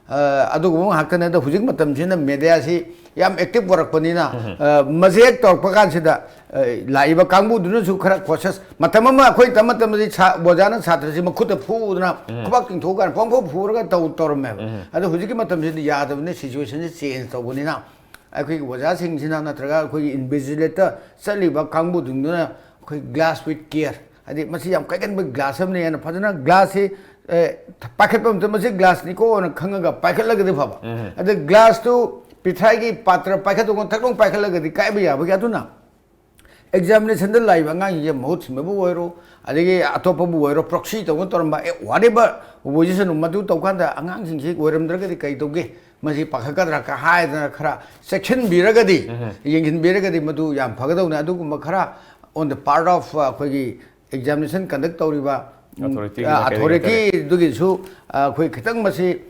ꯑ, ꯑꯗꯨꯒꯨꯝꯕ ꯉꯥꯛꯇꯅꯦ꯫ ꯑꯗꯣ ꯍꯧꯖꯤꯛ ꯃꯇꯝꯁꯤꯅ mediaꯁꯤ ꯌꯥꯝ active ꯑꯣꯏꯔꯛꯄꯅꯤꯅ, ꯑ, ꯃꯁꯤ ꯍꯦꯛ ꯇꯧꯔꯛꯄ ꯀꯥꯟꯁꯤꯗ, ꯑ, ꯂꯥꯛꯏꯕ ꯀꯥꯡꯕꯨꯗꯨꯅꯁꯨ ꯈꯔ cautious, ꯃꯇꯝ ꯑꯃ ꯑꯩꯈꯣꯏ ꯇꯝ ꯃꯇꯝꯗꯗꯤ ꯁꯥ-, ꯑꯣꯖꯥꯅ ꯁꯥꯇ꯭ꯔꯁꯤ ꯃꯈꯨꯠꯇ ꯐꯨꯗꯅ ꯈꯨꯕꯥꯛ ꯇꯤꯡꯊꯣꯛꯑꯀꯥꯟꯗ ꯄꯪꯐꯨ ꯐꯨꯔꯒ ꯇꯧ-, ꯇꯧꯔꯝꯃꯦꯕ꯫ ꯑꯗꯣ ꯍꯧꯖꯤꯛꯀꯤ ꯃꯇꯝꯁꯤꯗꯤ ꯌꯥꯗꯕꯅꯤ, situationꯁꯤ change ꯇꯧꯕꯅꯤꯅ ꯑꯩꯈꯣꯏꯒꯤ ꯑꯣꯖꯥꯁꯤꯡꯁꯤꯅ ꯅꯠꯇ꯭ꯔꯒ ꯑꯩꯈꯣꯏꯒꯤ invigilator ꯆꯠꯂꯤꯕ ꯀꯥꯡꯕꯨꯗꯨꯅ ꯑꯩꯈꯣꯏ glass with care, ꯍꯥꯏꯗꯤ ꯃꯁꯤ ꯌꯥꯝ ꯀꯥꯏꯒꯟꯕ glass ꯑꯃꯅꯤ ꯍꯥꯏꯅ ꯐꯖꯅ glassꯁꯤ, ꯑꯦ, ꯄꯥꯏꯈꯠꯄ ꯃꯇꯝꯗ ꯃꯁꯤ glassꯅꯤꯀꯣꯅ ꯈꯪꯉꯒ ꯄꯥꯏꯈꯠꯂꯒꯗꯤ ꯐꯕ꯫ ꯑꯗ glassꯇꯨ ꯄꯤꯊ꯭ꯔꯥꯏꯒꯤ ꯄꯥꯇ꯭ꯔ ꯄꯥꯏꯈꯠꯇꯧꯅ ꯊꯛ ꯂꯥꯎ ꯄꯥꯏꯈꯠꯂꯒꯗꯤ ꯀꯥꯏꯕ ꯌꯥꯕꯒꯤ꯫ ꯑꯗꯨꯅ examinationꯗ ꯂꯥꯛꯏꯕ ꯑꯉꯥꯡꯁꯤꯡꯁꯦ ꯃꯍꯨꯠ ꯁꯤꯟꯕꯕꯨ ꯑꯣꯏꯔꯣ, ꯑꯗꯒꯤ ꯑꯇꯣꯞꯄꯕꯨ ꯑꯣꯏꯔꯣ, proxy ꯇꯧꯅ ꯇꯧꯔꯝꯕ, ꯑꯦ, whatever opposition ꯃꯗꯨ ꯇꯧꯀꯥꯟꯗ ꯑꯉꯥꯡꯁꯤꯡꯁꯤ ꯑꯣꯏꯔꯝꯗ꯭ꯔꯒꯗꯤ ꯀꯩ ꯇꯧꯒꯦ, ꯃꯁꯤ ꯄꯥꯈꯠꯀꯗ꯭ꯔꯥ ꯀ ꯍꯥꯏꯗꯅ ꯈꯔ ꯆꯦꯛꯁꯤꯟꯕꯤꯔꯒꯗꯤ, ꯌꯦꯡꯁꯤꯟꯕꯤꯔꯒꯗꯤ ꯃꯗꯨ ꯌꯥꯝ ꯐꯒꯗꯧꯅꯤ꯫ ꯑꯗꯨꯒꯨꯝꯕ ꯈꯔ on the part of, ꯑ, ꯑꯩꯈꯣꯏꯒꯤ examination conduct ꯇꯧꯔꯤꯕ, ꯎꯝ, Authorityꯒꯤꯅ ꯑ, ꯀꯔꯤ ꯀꯔꯤ authorityꯗꯨꯒꯤꯁꯨ, ꯑ, ꯑꯩꯈꯣꯏ ꯈꯤꯇꯪ ꯃꯁꯤ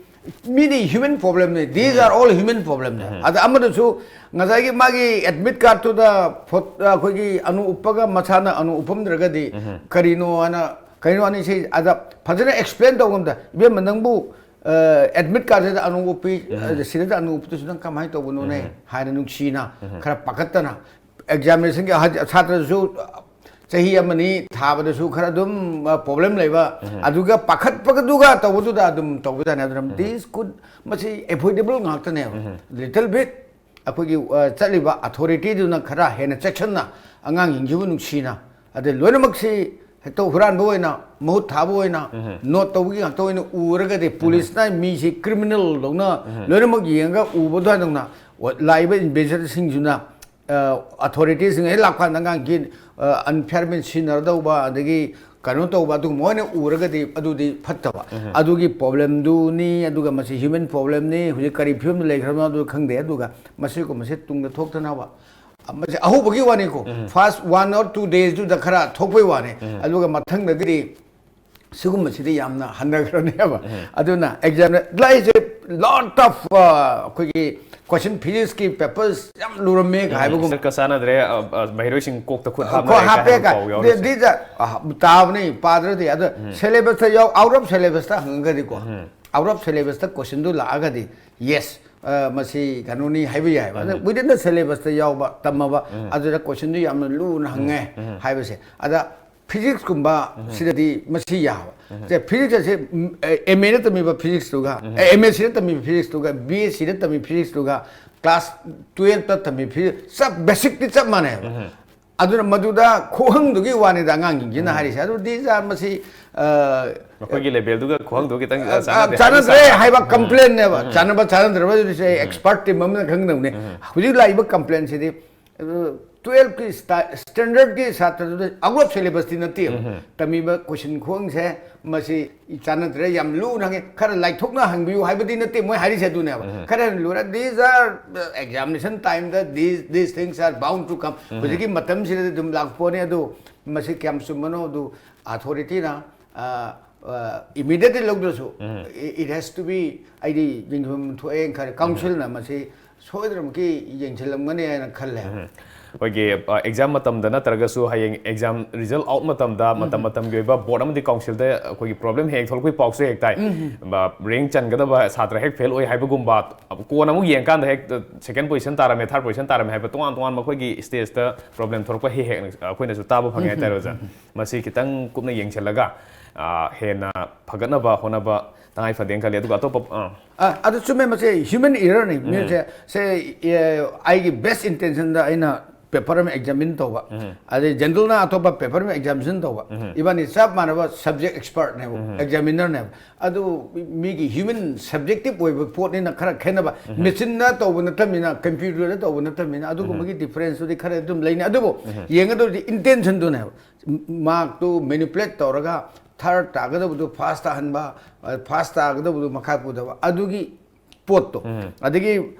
ꯃꯤꯗꯤ human problemꯅꯤ, these are all human problemꯅꯤ꯫ ꯑꯗ ꯑꯃꯗꯁꯨ ꯉꯁꯥꯏꯒꯤ ꯃꯥꯒꯤ admit cardꯇꯨꯗ ꯐꯣ-, ꯑꯩꯈꯣꯏꯒꯤ ꯑꯅꯨ ꯎꯞꯄꯒ ꯃꯁꯥꯅ ꯑꯅꯨ ꯎꯞꯄꯝꯗ꯭ꯔꯒꯗꯤ ꯀꯔꯤꯅꯣ ꯍꯥꯏꯅ, ꯀꯔꯤꯅꯣ ꯑꯅꯤꯁꯤ ꯑꯗ ꯐꯖꯅ explain ꯇꯧꯕ ꯉꯝꯗ, "ꯏꯕꯦꯝꯃ, ꯅꯪꯕꯨ, ꯑ, admit cardꯁꯤꯗ ꯑꯅꯨ ꯎꯞꯄꯤ, ꯑ, ꯁꯤꯗ ꯑꯅꯨ ꯎꯞꯄꯗꯨꯁꯨ ꯅꯪ ꯀꯃꯥꯏꯅ ꯇꯧꯕꯅꯣꯅꯦ?" ꯍꯥꯏꯅ ꯅꯨꯡꯁꯤꯅ ꯈꯔ ꯄꯥꯈꯠꯇꯅ, examinationꯒꯤ ꯍꯥꯏꯗꯤ ꯁꯥꯇ꯭ꯔꯁꯨ ꯆꯍꯤ ꯑꯃꯅꯤ ꯊꯥꯕꯗꯁꯨ ꯈꯔ ꯑꯗꯨꯝ, ꯑ, problem ꯂꯩꯕ, ꯑꯗꯨꯒ ꯄꯥꯈꯠꯄꯗꯨꯒ ꯇꯧꯕꯗꯨꯗ ꯑꯗꯨꯝ ꯇꯧꯕꯖꯥꯠꯅꯤ꯫ ꯑꯗꯨꯅ this could, ꯃꯁꯤ avoidable ꯉꯥꯛꯇꯅꯦꯕ꯫ Little bit ꯑꯩꯈꯣꯏꯒꯤ, ꯑ, ꯆꯠꯂꯤꯕ authorityꯗꯨꯅ ꯈꯔ ꯍꯦꯟꯅ ꯆꯦꯛꯁꯤꯟꯅ ꯑꯉꯥꯡꯁꯤꯡꯁꯤꯕꯨ ꯅꯨꯡꯁꯤꯅ, ꯑꯗꯩ ꯂꯣꯏꯅꯃꯛꯁꯤ ꯍꯦꯛꯇ ꯍꯨꯔꯥꯟꯕ ꯑꯣꯏꯅ, ꯃꯍꯨꯠ ꯊꯥꯕ ꯑꯣꯏꯅ, note ꯇꯧꯕꯒꯤ ꯉꯥꯛꯇ ꯑꯣꯏꯅ ꯎꯔꯒꯗꯤ, policeꯅ ꯃꯤꯁꯤ criminalꯗꯧꯅ ꯂꯣꯏꯅꯃꯛ ꯌꯦꯡꯉꯒ ꯎꯕ ꯑꯗꯨꯃꯥꯏꯅ ꯇꯧꯅ, ꯂꯥꯛꯏꯕ invaderꯁꯤꯡꯁꯤꯅ ꯑ, authorityꯁꯤꯡ ꯍꯦꯛ ꯂꯥꯛꯄ ꯀꯥꯟꯗ ꯑꯉꯥꯡꯒꯤ, ꯑ, unfair means ꯁꯤꯖꯤꯟꯅꯔꯗꯧꯕ, ꯑꯗꯒꯤ ꯀꯩꯅꯣ ꯇꯧꯕ, ꯑꯗꯨꯒꯨꯝꯕ ꯑꯣꯏꯅ ꯎꯔꯒꯗꯤ ꯑꯗꯨꯗꯤ ꯐꯠꯇꯕ꯫ ꯑꯗꯨꯒꯤ problemꯗꯨꯅꯤ, ꯑꯗꯨꯒ ꯃꯁꯤ human problemꯅꯤ, ꯍꯧꯖꯤꯛ ꯀꯔꯤ ꯐꯤꯕꯝꯗ ꯂꯩꯈ꯭ꯔꯕꯅꯣ ꯑꯗꯨ ꯈꯪꯗꯦ꯫ ꯑꯗꯨꯒ ꯃꯁꯤꯒꯨꯝꯕꯁꯦ ꯇꯨꯡꯗ ꯊꯣꯛꯇꯅꯕ, ꯑ, ꯃꯁꯤ ꯑꯍꯧꯕꯒꯤ ꯋꯥꯅꯤꯀꯣ, first one or two daysꯗꯨꯗ ꯈꯔ ꯊꯣꯛꯄꯩ ꯋꯥꯅꯤ꯫ ꯑꯗꯨꯒ ꯃꯊꯪꯗꯒꯤꯗꯤ ꯁꯤꯒꯨꯝꯕꯁꯤꯗꯤ ꯌꯥꯝꯅ ꯍꯟꯊꯈ꯭ꯔꯅꯦꯕ꯫ ꯑꯗꯨꯅ exam ꯂꯥꯏꯔꯤꯛꯁꯦ lot of ꯑꯩꯈꯣꯏꯒꯤ question, physicsꯀꯤ papers ꯌꯥꯝ ꯂꯨꯔꯝꯃꯦ ꯍꯥꯏꯕꯒꯨꯝ꯫ Sirꯀ ꯆꯥꯟꯅꯗ꯭ꯔꯦ, ꯑ, ꯑ, ꯃꯍꯩꯔꯣꯏꯁꯤꯡ ꯀꯣꯛꯇ ꯈꯨꯠ ꯀꯣ ꯍꯥꯞꯅꯔꯦ ꯍꯥꯞꯄꯦ ꯀꯥꯏꯅ ꯀꯥꯏ꯫ ꯄꯥꯎ ꯌꯥꯎꯔꯤꯁꯦ꯫ These are, ꯑ, ꯇꯥꯕꯅꯤ, ꯄꯥꯗ꯭ꯔꯗꯤ꯫ ꯑꯗꯣ syllabusꯇ ꯌꯥꯎ, out of syllabusꯇ ꯍꯪꯉꯒꯗꯤꯀꯣ, out of syllabusꯇ questionꯗꯨ ꯂꯥꯛꯑꯒꯗꯤ, yes, ꯑ, ꯃꯁꯤ ꯀꯩꯅꯣꯅꯤ ꯍꯥꯏꯕ ꯌꯥꯏꯕ꯫ ꯑꯗꯣ within the syllabusꯇ ꯌꯥꯎꯕ, ꯇꯝꯃꯕ, ꯑꯗꯨꯗ questionꯗꯨ ꯌꯥꯝꯅ ꯂꯨꯅ ꯍꯪꯉꯦ ꯍꯥꯏꯕꯁꯦ꯫ ꯑꯗ physicsꯀꯨꯝꯕ ꯁꯤꯗꯗꯤ ꯃꯁꯤ ꯌꯥꯕ꯫ ꯁꯦ, physics ꯑꯁꯦ, ꯎꯝ, ꯑꯦ, MAꯗ ꯇꯝꯃꯤꯕ physicsꯇꯨꯒ, ꯑꯦ, MSCꯗ ꯇꯝꯃꯤꯕ physicsꯇꯨꯒ, BSCꯗ ꯇꯝꯃꯤꯕ physicsꯇꯨꯒ, class twelveꯇ ꯇꯝꯃꯤꯕ physics ꯆꯞ, basicꯇꯤ ꯆꯞ ꯃꯥꯟꯅꯩꯕ꯫ ꯑꯗꯨꯅ ꯃꯗꯨꯗ ꯈꯨꯍꯪꯗꯨꯒꯤ ꯋꯥꯅꯤꯗ ꯑꯉꯥꯡꯁꯤꯡꯁꯤꯅ ꯍꯥꯏꯔꯤꯁꯦ꯫ ꯑꯗꯨ these are ꯃꯁꯤ, ꯑ, ꯃꯈꯣꯏꯒꯤ levelꯗꯨꯒ ꯈꯨꯍꯪꯗꯨꯒ ꯈꯤꯇꯪ, ꯑ, ꯑ, ꯆꯥꯟꯅꯗꯦ ꯆꯥꯟꯅꯗ꯭ꯔꯦ ꯍꯥꯏꯕ ꯍꯥꯏꯕ complainꯅꯦꯕ꯫ ꯆꯥꯟꯅꯕ ꯆꯥꯟꯅꯗ꯭ꯔꯕ ꯑꯗꯨꯗꯤ expert team ꯑꯃꯅ ꯈꯪꯒꯗꯕꯅꯤ꯫ ꯍꯧꯖꯤꯛ ꯂꯥꯛꯏꯕ complaintꯁꯤꯗꯤ, ꯑ, twelveꯀꯤ sta-, standardꯀꯤ ꯁꯥꯇ꯭ꯔꯗꯨꯗ out of syllabusꯇꯤ ꯅꯠꯇꯦꯕ꯫ ꯇꯝꯃꯤꯕ question ꯈꯨꯍꯪꯁꯦ ꯃꯁꯤ ꯆꯥꯟꯅꯗ꯭ꯔꯦ, ꯌꯥꯝ ꯂꯨꯅ ꯍꯪꯉꯦ, ꯈꯔ ꯂꯥꯏꯊꯣꯛꯅ ꯍꯪꯕꯤꯌꯨ ꯍꯥꯏꯕꯗꯤ ꯅꯠꯇꯦ ꯃꯣꯏ ꯍꯥꯏꯔꯤꯁꯦ ꯑꯗꯨꯅꯦꯕ꯫ ꯈꯔ ꯂꯨꯔ, these are, uh, examination timeꯗ these, these things are bound to come꯫ ꯍꯧꯖꯤꯛꯀꯤ ꯃꯇꯝꯁꯤꯗꯗꯤ ꯑꯗꯨꯝ ꯂꯥꯛꯄꯣꯅꯦ꯫ ꯑꯗꯨ ꯃꯁꯤ ꯀꯌꯥꯝ ꯆꯨꯝꯕꯅꯣ ꯑꯗꯨ authorityꯅ, ꯑ, ꯑ, immediately ꯂꯧꯗ꯭ꯔꯁꯨ, it, it has to be, ꯑꯩꯗꯤ ꯌꯦꯡꯐꯝ ꯊꯣꯛꯑꯦꯅ ꯈꯜꯂꯦ꯫ Councilꯅ ꯃꯁꯤ ꯁꯣꯏꯗꯅꯃꯛꯀꯤ ꯌꯦꯡꯁꯤꯜꯂꯝꯒꯅꯤ ꯍꯥꯏꯅ ꯈꯜꯂꯦ꯫ ꯑꯩꯈꯣꯏꯒꯤ, ꯑ, exam ꯃꯇꯝꯗ ꯅꯠꯇ꯭ꯔꯒꯁꯨ ꯍꯌꯦꯡ exam result out ꯃꯇꯝꯗ, ꯃꯇꯝ ꯃꯇꯝꯒꯤ ꯑꯣꯏꯕ board ꯑꯃꯗꯤ councilꯗ ꯑꯩꯈꯣꯏꯒꯤ problem ꯍꯦꯛ ꯊꯣꯛꯂꯛꯄꯒꯤ ꯄꯥꯎꯁꯨ ꯍꯦꯛ ꯇꯥꯏ꯫ ꯕ-, rank ꯆꯟꯒꯗꯕ ꯁꯥꯇ꯭ꯔ ꯍꯦꯛ fail ꯑꯣꯏ ꯍꯥꯏꯕꯒꯨꯝꯕ, ꯀꯣꯟꯅ ꯑꯃꯨꯛ ꯌꯦꯡꯀꯥꯟꯗ ꯍꯦꯛ second position ꯇꯥꯔꯝꯃꯦ, third position ꯇꯥꯔꯝꯃꯦ ꯍꯥꯏꯕ ꯇꯣꯉꯥꯟ ꯇꯣꯉꯥꯟꯕ ꯑꯩꯈꯣꯏꯒꯤ stageꯇ problem ꯊꯣꯛꯂꯛꯄ ꯍꯦꯛ ꯍꯦꯛ ꯑꯩꯈꯣꯏꯅꯁꯨ ꯇꯥꯕ ꯐꯪꯉꯦ ꯍꯥꯏꯇꯥꯔꯦ ꯑꯣꯖꯥ꯫ ꯃꯁꯤ ꯈꯤꯇꯪ ꯀꯨꯞꯅ ꯌꯦꯡꯁꯤꯜꯂꯒ, ꯑ, ꯍꯦꯟꯅ ꯐꯒꯠꯅꯕ ꯍꯣꯠꯅꯕ ꯇꯉꯥꯏ ꯐꯗꯦꯅ ꯈꯜꯂꯤ꯫ ꯑꯗꯨꯒ ꯑꯇꯣꯞꯄ, ꯑ, ꯑ, ꯑꯗꯨ ꯆꯨꯝꯃꯦ, ꯃꯁꯤ human errorꯅꯤ꯫ ꯃꯤꯁꯦ, ꯁꯦ, ꯑꯦ, ꯑꯩꯒꯤ best intentionꯗ ꯑꯩꯅ paper ꯑꯃ examine ꯇꯧꯕ, ꯑꯗꯩ generalꯅ ꯑꯇꯣꯞꯄ paper ꯑꯃ examination ꯇꯧꯕ, ꯏꯕꯥꯅꯤ ꯆꯞ ꯃꯥꯟꯅꯕ subject expertꯅꯦꯕ, examinerꯅꯦꯕ꯫ ꯑꯗꯨ ꯃꯤꯒꯤ human subjective ꯑꯣꯏꯕ ꯄꯣꯠꯅꯤꯅ ꯈꯔ ꯈꯦꯠꯅꯕ꯫ Machineꯅ ꯇꯧꯕ ꯅꯠꯇꯕꯅꯤꯅ, computerꯗ ꯇꯧꯕ ꯅꯠꯇꯕꯅꯤꯅ, ꯑꯗꯨꯒꯨꯝꯕꯒꯤ differenceꯇꯨꯗꯤ ꯈꯔ ꯑꯗꯨꯝ ꯂꯩꯅꯤ꯫ ꯑꯗꯨꯕꯨ ꯌꯦꯡꯒꯗꯕꯗꯤ intentionꯗꯨꯅꯦꯕ꯫ Markꯇꯨ manipulate ꯇꯧꯔꯒ third ꯇꯥꯒꯗꯕꯗꯨ first ꯇꯥꯍꯟꯕ, first ꯇꯥꯒꯗꯕꯗꯨ ꯃꯈꯥ ꯄꯨꯗꯕ, ꯑꯗꯨꯒꯤ ꯄꯣꯠꯇꯣ꯫ ꯑꯗꯒꯤ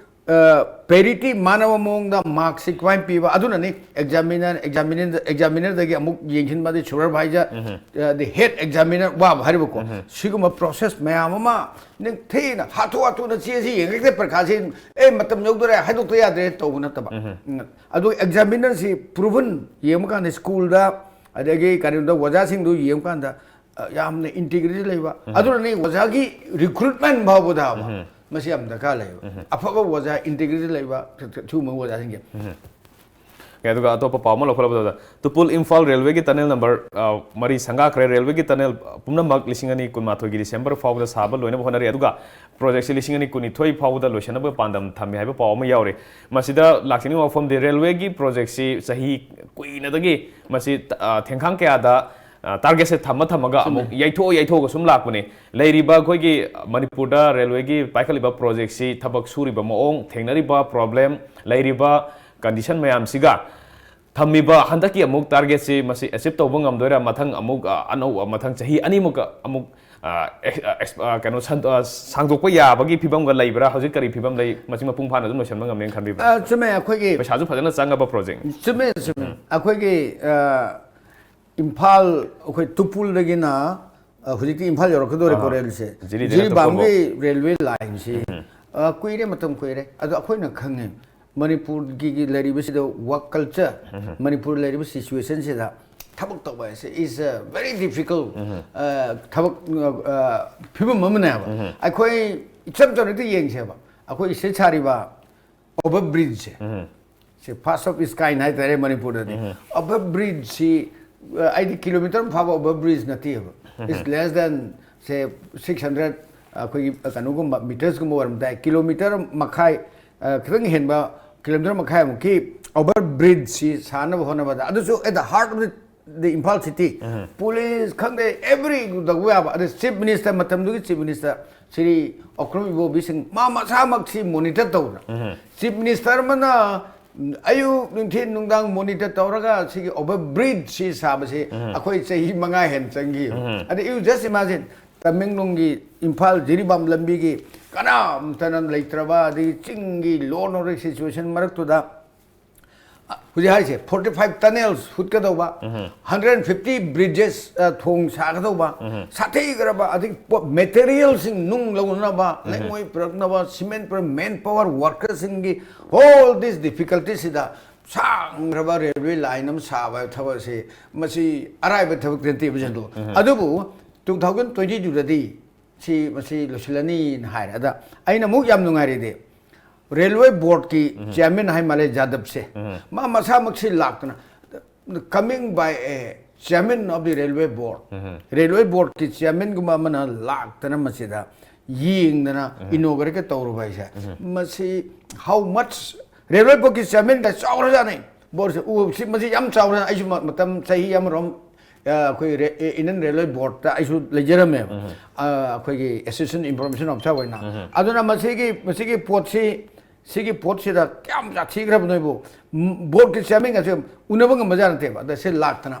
ꯄꯦꯔꯤꯇꯤ ꯃꯥꯟꯅꯕ ꯃꯑꯣꯡꯗ ꯃꯥꯔꯛꯁꯤ ꯀꯃꯥꯏꯅ ꯄꯤꯕ, ꯑꯗꯨꯅꯅꯤ ꯑꯦꯛꯖꯥꯃꯤꯅꯔ ꯑꯦꯛꯖꯥꯃꯤꯅꯔ ꯑꯦꯛꯖꯥꯃꯤꯅꯔꯗꯒꯤ ꯑꯃꯨꯛ ꯌꯦꯡꯁꯤꯟꯕ, ꯑꯗꯩ ꯁꯨꯄꯔꯚꯥꯏꯖꯔ, ꯑꯗꯩ ꯍꯦꯠ ꯑꯦꯛꯖꯥꯃꯤꯅꯔ ꯋꯥꯕ ꯍꯥꯏꯔꯤꯕꯀꯣ꯫ ꯁꯤꯒꯨꯝꯕ ꯄ꯭ꯔꯣꯁꯦꯁ ꯃꯌꯥꯝ ꯑꯃ ꯅꯤꯡꯊꯤꯅ ꯍꯥꯊꯨ ꯍꯥꯊꯨꯅ ꯆꯦꯁꯤ ꯌꯦꯡꯉꯛꯇꯦ, ꯄꯔꯤꯈꯥꯁꯤ ꯑꯦ ꯃꯇꯝ ꯌꯧꯗꯣꯔꯦ, ꯍꯥꯏꯗꯣꯛꯇ ꯌꯥꯗ꯭ꯔꯦ ꯇꯧꯕ ꯅꯠꯇꯕ꯫ ꯎꯝ, ꯑꯗꯨ ꯑꯦꯛꯖꯥꯃꯤꯅꯔꯁꯤ ꯄ꯭ꯔꯨꯚꯟ ꯌꯦꯡꯕ ꯀꯥꯟꯗ, ꯁ꯭ꯀꯨꯜꯗ ꯑꯗꯒꯤ ꯀꯔꯤꯒꯨꯝꯕ ꯑꯣꯖꯥꯁꯤꯡꯗꯨ ꯌꯦꯡꯕ ꯀꯥꯟꯗ, ꯑ, ꯌꯥꯝꯅ ꯏꯟꯇꯤꯒ꯭ꯔꯤꯇꯤ ꯂꯩꯕ, ꯑꯗꯨꯅꯅꯤ ꯑꯣꯖꯥꯒꯤ ꯔꯤꯀ꯭ꯔꯨꯠꯃꯦꯟ ꯐꯥꯎꯕꯗ ꯍꯥꯏꯕ ꯃꯁꯤ ꯌꯥꯝ ꯗꯔꯀꯥꯔ ꯂꯩꯌꯦꯕ꯫ ꯑꯐꯕ ꯑꯣꯖꯥ, ꯏꯟꯇꯤꯒ꯭ꯔꯤꯇꯤ ꯂꯩꯕ, ꯁꯤꯒꯨꯝꯕ ꯑꯣꯖꯥꯁꯤꯡꯁꯦ꯫ ꯑꯣꯀꯦ, ꯑꯗꯨꯒ ꯑꯇꯣꯞꯄ ꯄꯥꯎ ꯑꯃ ꯂꯧꯈꯠꯂꯕꯗ, ꯇꯨꯄꯨꯜ ꯏꯝꯐꯥꯜ ꯔꯦꯜꯋꯦꯒꯤ ꯇꯅꯦꯜ ꯅꯝꯕꯔ, ꯑ, ꯃꯔꯤ ꯁꯪꯒꯥꯈ꯭ꯔꯦ꯫ ꯔꯦꯜꯋꯦꯒꯤ ꯇꯅꯦꯜ ꯄꯨꯝꯅꯃꯛ ꯂꯤꯁꯤꯡ ꯑꯅꯤ ꯀꯨꯟꯃꯥꯊꯣꯏꯒꯤ ꯗꯤꯁꯦꯝꯕꯔ ꯐꯥꯎꯕꯗ ꯁꯥꯕ ꯂꯣꯏꯅꯕ ꯍꯣꯠꯅꯔꯤ꯫ ꯑꯗꯨꯒ ꯄ꯭ꯔꯣꯖꯦꯛꯁꯤ ꯂꯤꯁꯤꯡ ꯑꯅꯤ ꯀꯨꯟꯅꯤꯊꯣꯏ ꯐꯥꯎꯕꯗ ꯂꯣꯏꯁꯤꯟꯅꯕ ꯄꯥꯟꯗꯝ ꯊꯝꯃꯤ ꯍꯥꯏꯕ ꯄꯥꯎ ꯑꯃ ꯌꯥꯎꯔꯤ꯫ ꯃꯁꯤꯗ ꯂꯥꯛꯆꯅꯤꯡꯕ ꯋꯥꯐꯝꯗꯤ, ꯔꯦꯜꯋꯦꯒꯤ ꯄ꯭ꯔꯣꯖꯦꯛꯁꯤ ꯆꯍꯤ ꯀꯨꯏꯅꯗꯒꯤ ꯃꯁꯤ, ꯑ, ꯊꯦꯡꯈꯥꯡ ꯀꯌꯥꯗ, ꯑ, ꯇꯥꯔꯒꯦꯠꯁꯦ ꯊꯝꯃ ꯊꯝꯃꯒ ꯑꯃꯨꯛ ꯌꯩꯊꯣꯛꯑ ꯌꯩꯊꯣꯛꯑꯒ ꯁꯨꯝ ꯂꯥꯛꯄꯅꯤ꯫ ꯂꯩꯔꯤꯕ ꯑꯩꯈꯣꯏꯒꯤ ꯃꯅꯤꯄꯨꯔꯗ ꯔꯦꯜꯋꯦꯒꯤ ꯄꯥꯏꯈꯠꯂꯤꯕ ꯄ꯭ꯔꯣꯖꯦꯛꯁꯤ ꯊꯕꯛ ꯁꯨꯔꯤꯕ ꯃꯑꯣꯡ, ꯊꯦꯡꯅꯔꯤꯕ ꯄ꯭ꯔꯣꯕ꯭ꯂꯦꯝ, ꯂꯩꯔꯤꯕ ꯀꯟꯗꯤꯁꯟ ꯃꯌꯥꯝꯁꯤꯒ ꯊꯝꯃꯤꯕ ꯍꯟꯗꯛꯀꯤ ꯑꯃꯨꯛ ꯇꯥꯔꯒꯦꯠꯁꯤ ꯃꯁꯤ ꯑꯦꯆꯤꯞ ꯇꯧꯕ ꯉꯝꯗꯣꯏꯔꯥ? ꯃꯊꯪ ꯑꯃꯨꯛ, ꯑ, ꯑꯅꯧꯕ ꯃꯊꯪ ꯆꯍꯤ ꯑꯅꯤꯃꯨꯛꯀ ꯑꯃꯨꯛ, ꯑ, ꯑꯦꯛꯁ-, ꯑ, ꯑꯦꯛꯁ-, ꯑ, ꯀꯩꯅꯣ ꯁꯟ-, ꯑ, ꯁꯥꯡꯗꯣꯛꯄ ꯌꯥꯕꯒꯤ ꯐꯤꯕꯝꯒ ꯂꯩꯕ꯭ꯔꯥ? ꯍꯧꯖꯤꯛ ꯀꯔꯤ ꯐꯤꯕꯝ ꯂꯩ? ꯃꯁꯤ ꯃꯄꯨꯡ ꯐꯥꯅ ꯑꯗꯨꯝ ꯂꯣꯏꯁꯤꯟꯕ ꯉꯝꯅꯦꯅ ꯈꯟꯕꯤꯕ꯭ꯔꯥ? ꯑ, ꯆꯨꯝꯃꯦ, ꯑꯩꯈꯣꯏꯒꯤ ꯄꯩꯁꯥꯁꯨ ꯐꯖꯅ ꯆꯪꯉꯕ ꯄ꯭ꯔꯣꯖꯦꯛ꯫ ꯆꯨꯝꯃꯦ, ꯆꯨꯝꯃꯦ꯫ ꯑꯩꯈꯣꯏꯒꯤ, ꯑ, ꯏꯝꯐꯥꯜ, ꯑꯩꯈꯣꯏ ꯇꯨꯄꯨꯜꯗꯒꯤꯅ, ꯑ, ꯍꯧꯖꯤꯛꯇꯤ ꯏꯝꯐꯥꯜ ꯌꯧꯔꯛꯀꯗꯧꯔꯦꯀꯣ, ꯑꯥ꯫ ꯔꯦꯜꯁꯦ꯫ ꯖꯤꯔꯤꯗ ꯖꯤꯔꯤꯕꯥꯝꯒꯤ ꯆꯠꯄ ꯔꯦꯜꯋꯦ ꯂꯥꯏꯟꯁꯤ, ꯑ, ꯀꯨꯏꯔꯦ, ꯃꯇꯝ ꯀꯨꯏꯔꯦ꯫ ꯑꯗꯣ ꯑꯩꯈꯣꯏꯅ ꯈꯪꯉꯦ, ꯃꯅꯤꯄꯨꯔꯒꯤ ꯂꯩꯔꯤꯕꯁꯤꯗ ꯋꯥꯔꯛ ꯀꯜꯆꯔ, ꯃꯅꯤꯄꯨꯔ ꯂꯩꯔꯤꯕ ꯁꯤꯆꯨꯋꯦꯁꯟꯁꯤꯗ ꯊꯕꯛ ꯇꯧꯕ ꯍꯥꯏꯁꯦ is a very difficult, ꯑ, ꯊꯕꯛ, ꯑ, ꯐꯤꯕꯝ ꯑꯃꯅꯦꯕ꯫ ꯑꯩꯈꯣꯏ ꯏꯆꯝ ꯆꯝꯅ ꯍꯦꯛꯇ ꯌꯦꯡꯁꯦꯕ, ꯑꯩꯈꯣꯏ ꯁꯤꯗ ꯁꯥꯔꯤꯕ ꯑꯣꯚꯔ ꯕ꯭ꯔꯤꯖꯁꯦ, ꯁꯤ ꯐꯥꯁ ꯑꯣꯐ ꯏꯁ ꯀꯥꯏꯟ ꯍꯥꯏꯇꯥꯔꯦ ꯃꯅꯤꯄꯨꯔꯗꯗꯤ꯫ ꯑꯣꯚꯔ ꯕ꯭ꯔꯤꯖꯁꯤ, ꯑ, ꯑꯩꯗꯤ ꯀꯤꯂꯣꯃꯤꯇꯔ ꯑꯃ ꯐꯥꯕ ꯑꯣꯚꯔ ꯕ꯭ꯔꯤꯖ ꯅꯠꯇꯦꯕ꯫ It's less than, say, six hundred, ꯑꯩꯈꯣꯏꯒꯤ ꯀꯩꯅꯣꯒꯨꯝꯕ, ꯃꯤꯇꯔꯁꯀꯨꯝꯕ ꯑꯣꯏꯔꯝ ꯇꯥꯏ꯫ ꯀꯤꯂꯣꯃꯤꯇꯔ ꯃꯈꯥꯏ, ꯑ, ꯈꯤꯇꯪ ꯍꯦꯟꯕ, ꯀꯤꯂꯣꯃꯤꯇꯔ ꯃꯈꯥꯏꯃꯨꯛꯀꯤ ꯑꯣꯚꯔ ꯕ꯭ꯔꯤꯖꯁꯤ ꯁꯥꯅꯕ ꯍꯣꯠꯅꯕꯗ, ꯑꯗꯨꯁꯨ at the heart of the, the Imphal city, police ꯈꯪꯗꯦ, ꯑꯦꯚ꯭ꯔꯤ ꯇꯧꯕ ꯌꯥꯕ꯫ ꯑꯗꯩ ꯆꯤꯐ ꯃꯤꯅꯤꯁꯇꯔ, ꯃꯇꯝꯗꯨꯒꯤ ꯆꯤꯐ ꯃꯤꯅꯤꯁꯇꯔ ꯁ꯭ꯔꯤ ꯑꯣꯀ꯭ꯔꯨꯝ ꯏꯕꯣꯕꯤ ꯁꯤꯡ, ꯃꯥ ꯃꯁꯥꯃꯛꯁꯤ ꯃꯣꯅꯤꯇꯔ ꯇꯧꯗꯅ, ꯆꯤꯐ ꯃꯤꯅꯤꯁꯇꯔ ꯑꯃꯅ ꯑꯌꯨꯛ, ꯅꯨꯡꯊꯤꯟ, ꯅꯨꯡꯗꯥꯡ ꯃꯣꯅꯤꯇꯔ ꯇꯧꯔꯒ ꯁꯤꯒꯤ ꯑꯣꯚꯔ ꯕ꯭ꯔꯤꯖꯁꯤ ꯁꯥꯕꯁꯤ ꯑꯩꯈꯣꯏ ꯆꯍꯤ ꯃꯉꯥ ꯍꯦꯟꯅ ꯆꯪꯈꯤ꯫ ꯑꯗ you just imagine, ꯇꯃꯦꯡꯂꯣꯡꯒꯤ ꯏꯝꯐꯥꯜ ꯖꯤꯔꯤꯕꯥꯝ ꯂꯝꯕꯤꯒꯤ ꯀꯅꯥꯝꯇꯅ ꯂꯩꯇ꯭ꯔꯕ, ꯑꯗꯒꯤ ꯆꯤꯡꯒꯤ law and order situation ꯃꯔꯛꯇꯨꯗ, ꯑ, ꯍꯧꯖꯤꯛ ꯍꯥꯏꯁꯦ forty five tunnels ꯍꯨꯠꯀꯗꯧꯕ, hundred fifty bridges, ꯑ, ꯊꯣꯡ ꯁꯥꯒꯗꯧꯕ, ꯁꯥꯊꯤꯈ꯭ꯔꯕ, ꯑꯗꯒꯤ ꯄꯣꯠ materialꯁꯤꯡ, ꯅꯨꯡ ꯂꯧꯅꯅꯕ, ꯂꯩꯉꯣꯏ ꯄꯨꯔꯛꯅꯕ, cement ꯄꯨꯔꯛ-, manpower workerꯁꯤꯡꯒꯤ all these difficultiesꯁꯤꯗ ꯁꯥꯡꯈ꯭ꯔꯕ railway line ꯑꯃ ꯁꯥꯕ ꯍꯥꯏꯕ ꯊꯕꯛꯁꯤ, ꯃꯁꯤ ꯑꯔꯥꯏꯕ ꯊꯕꯛꯇꯤ ꯅꯠꯇꯦꯕ, ꯖꯟꯗꯨ꯫ ꯑꯗꯨꯕꯨ two thousand twenty twoꯗꯗꯤ ꯁꯤ, ꯃꯁꯤ ꯂꯣꯏꯁꯤꯜꯂꯅꯤꯅ ꯍꯥꯏꯔꯦ꯫ ꯑꯗ ꯑꯩꯅ ꯑꯃꯨꯛ ꯌꯥꯝ ꯅꯨꯡꯉꯥꯏꯔꯤꯗꯤ, railway boardꯀꯤ chairman ꯍꯥꯏ ꯃꯥꯜꯂꯦ, ꯖꯥꯗꯕꯁꯦ, ꯃꯥ ꯃꯁꯥꯃꯛꯁꯤ ꯂꯥꯛꯇꯅ, coming by a chairman of the railway board, railway boardꯀꯤ chairmanꯒꯨꯝꯕ ꯑꯃꯅ ꯂꯥꯛꯇꯅ ꯃꯁꯤꯗ ꯌꯦꯡꯗꯅ inaugurate ꯇꯧꯔꯨꯕ ꯍꯥꯏꯁꯦ, ꯃꯁꯤ how much, railway boardꯀꯤ chairmanꯒ ꯆꯥꯎꯔꯖꯥꯠꯅꯤ꯫ Boardꯁꯦ, ꯎ, ꯁꯤ, ꯃꯁꯤ ꯌꯥꯝ ꯆꯥꯎꯔꯦ꯫ ꯑꯩꯁꯨ ꯃ-, ꯃꯇꯝ ꯆꯍꯤ ꯑꯃꯔꯣꯝ, ꯑ, ꯑꯩꯈꯣꯏ ꯔꯦ-, ꯑꯦ, Indian Railway Boardꯇ ꯑꯩꯁꯨ ꯂꯩꯖꯔꯝꯃꯦꯕ꯫ ꯑ, ꯑꯩꯈꯣꯏꯒꯤ assistant information officer ꯑꯣꯏꯅ꯫ ꯑꯗꯨꯅ ꯃꯁꯤꯒꯤ, ꯃꯁꯤꯒꯤ ꯄꯣꯠꯁꯤ, ꯁꯤꯒꯤ ꯄꯣꯠꯁꯤꯗ ꯀꯌꯥꯝ ꯁꯥꯊꯤꯈ꯭ꯔꯕ ꯅꯣꯏꯕꯨ, ꯎꯝ, boardꯀꯤ chairmanꯒꯁꯦ ꯎꯅꯕ ꯉꯝꯕꯖꯥꯠ ꯅꯠꯇꯦꯕ꯫ ꯑꯗ ꯁꯤ ꯂꯥꯛꯇꯅ,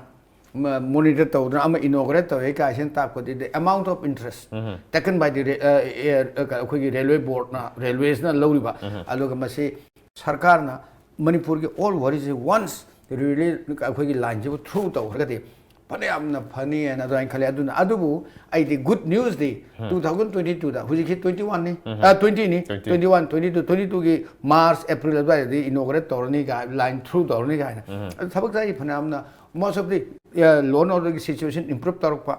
ꯃ-, monitor ꯇꯧꯗꯅ ꯑꯃ inaugurate ꯇꯧꯋꯦ ꯀꯥꯏꯁꯤꯅ ꯇꯥꯛꯄꯗꯤ the amount of interest taken by the ra-, ꯑ, air, ꯑ, ꯑꯩꯈꯣꯏꯒꯤ railway boardꯅ, railwaysꯅ ꯂꯧꯔꯤꯕ, ꯑꯗꯨꯒ ꯃꯁꯤ ꯁꯔꯀꯥꯔꯅ ꯃꯅꯤꯄꯨꯔꯒꯤ all worries once railway ꯑꯩꯈꯣꯏꯒꯤ lineꯁꯤꯕꯨ through ꯇꯧꯈ꯭ꯔꯒꯗꯤ ꯐꯅꯌꯥꯝꯅ ꯐꯅꯤ ꯍꯥꯏꯅ ꯑꯗꯨꯃꯥꯏꯅ ꯈꯜꯂꯤ꯫ ꯑꯗꯨꯅ, ꯑꯗꯨꯕꯨ ꯑꯩꯗꯤ good newsꯗꯤ two thousand twenty twoꯗ, ꯍꯧꯖꯤꯛꯁꯤ twenty oneꯅꯤ, ꯑ, twentyꯅꯤ, twenty twenty one, twenty two, twenty twoꯒꯤ March, April ꯑꯗꯨꯋꯥꯏꯗꯗꯤ inaugurate ꯇꯧꯔꯅꯤ ꯀꯥꯏ, line through ꯇꯧꯔꯅꯤ ꯀꯥꯏꯅ꯫ ꯑꯗꯨ ꯊꯕꯛꯇ ꯑꯩ ꯐꯅꯌꯥꯝꯅ, most of the, ꯑ, law and orderꯒꯤ situation improve ꯇꯧꯔꯛꯄ,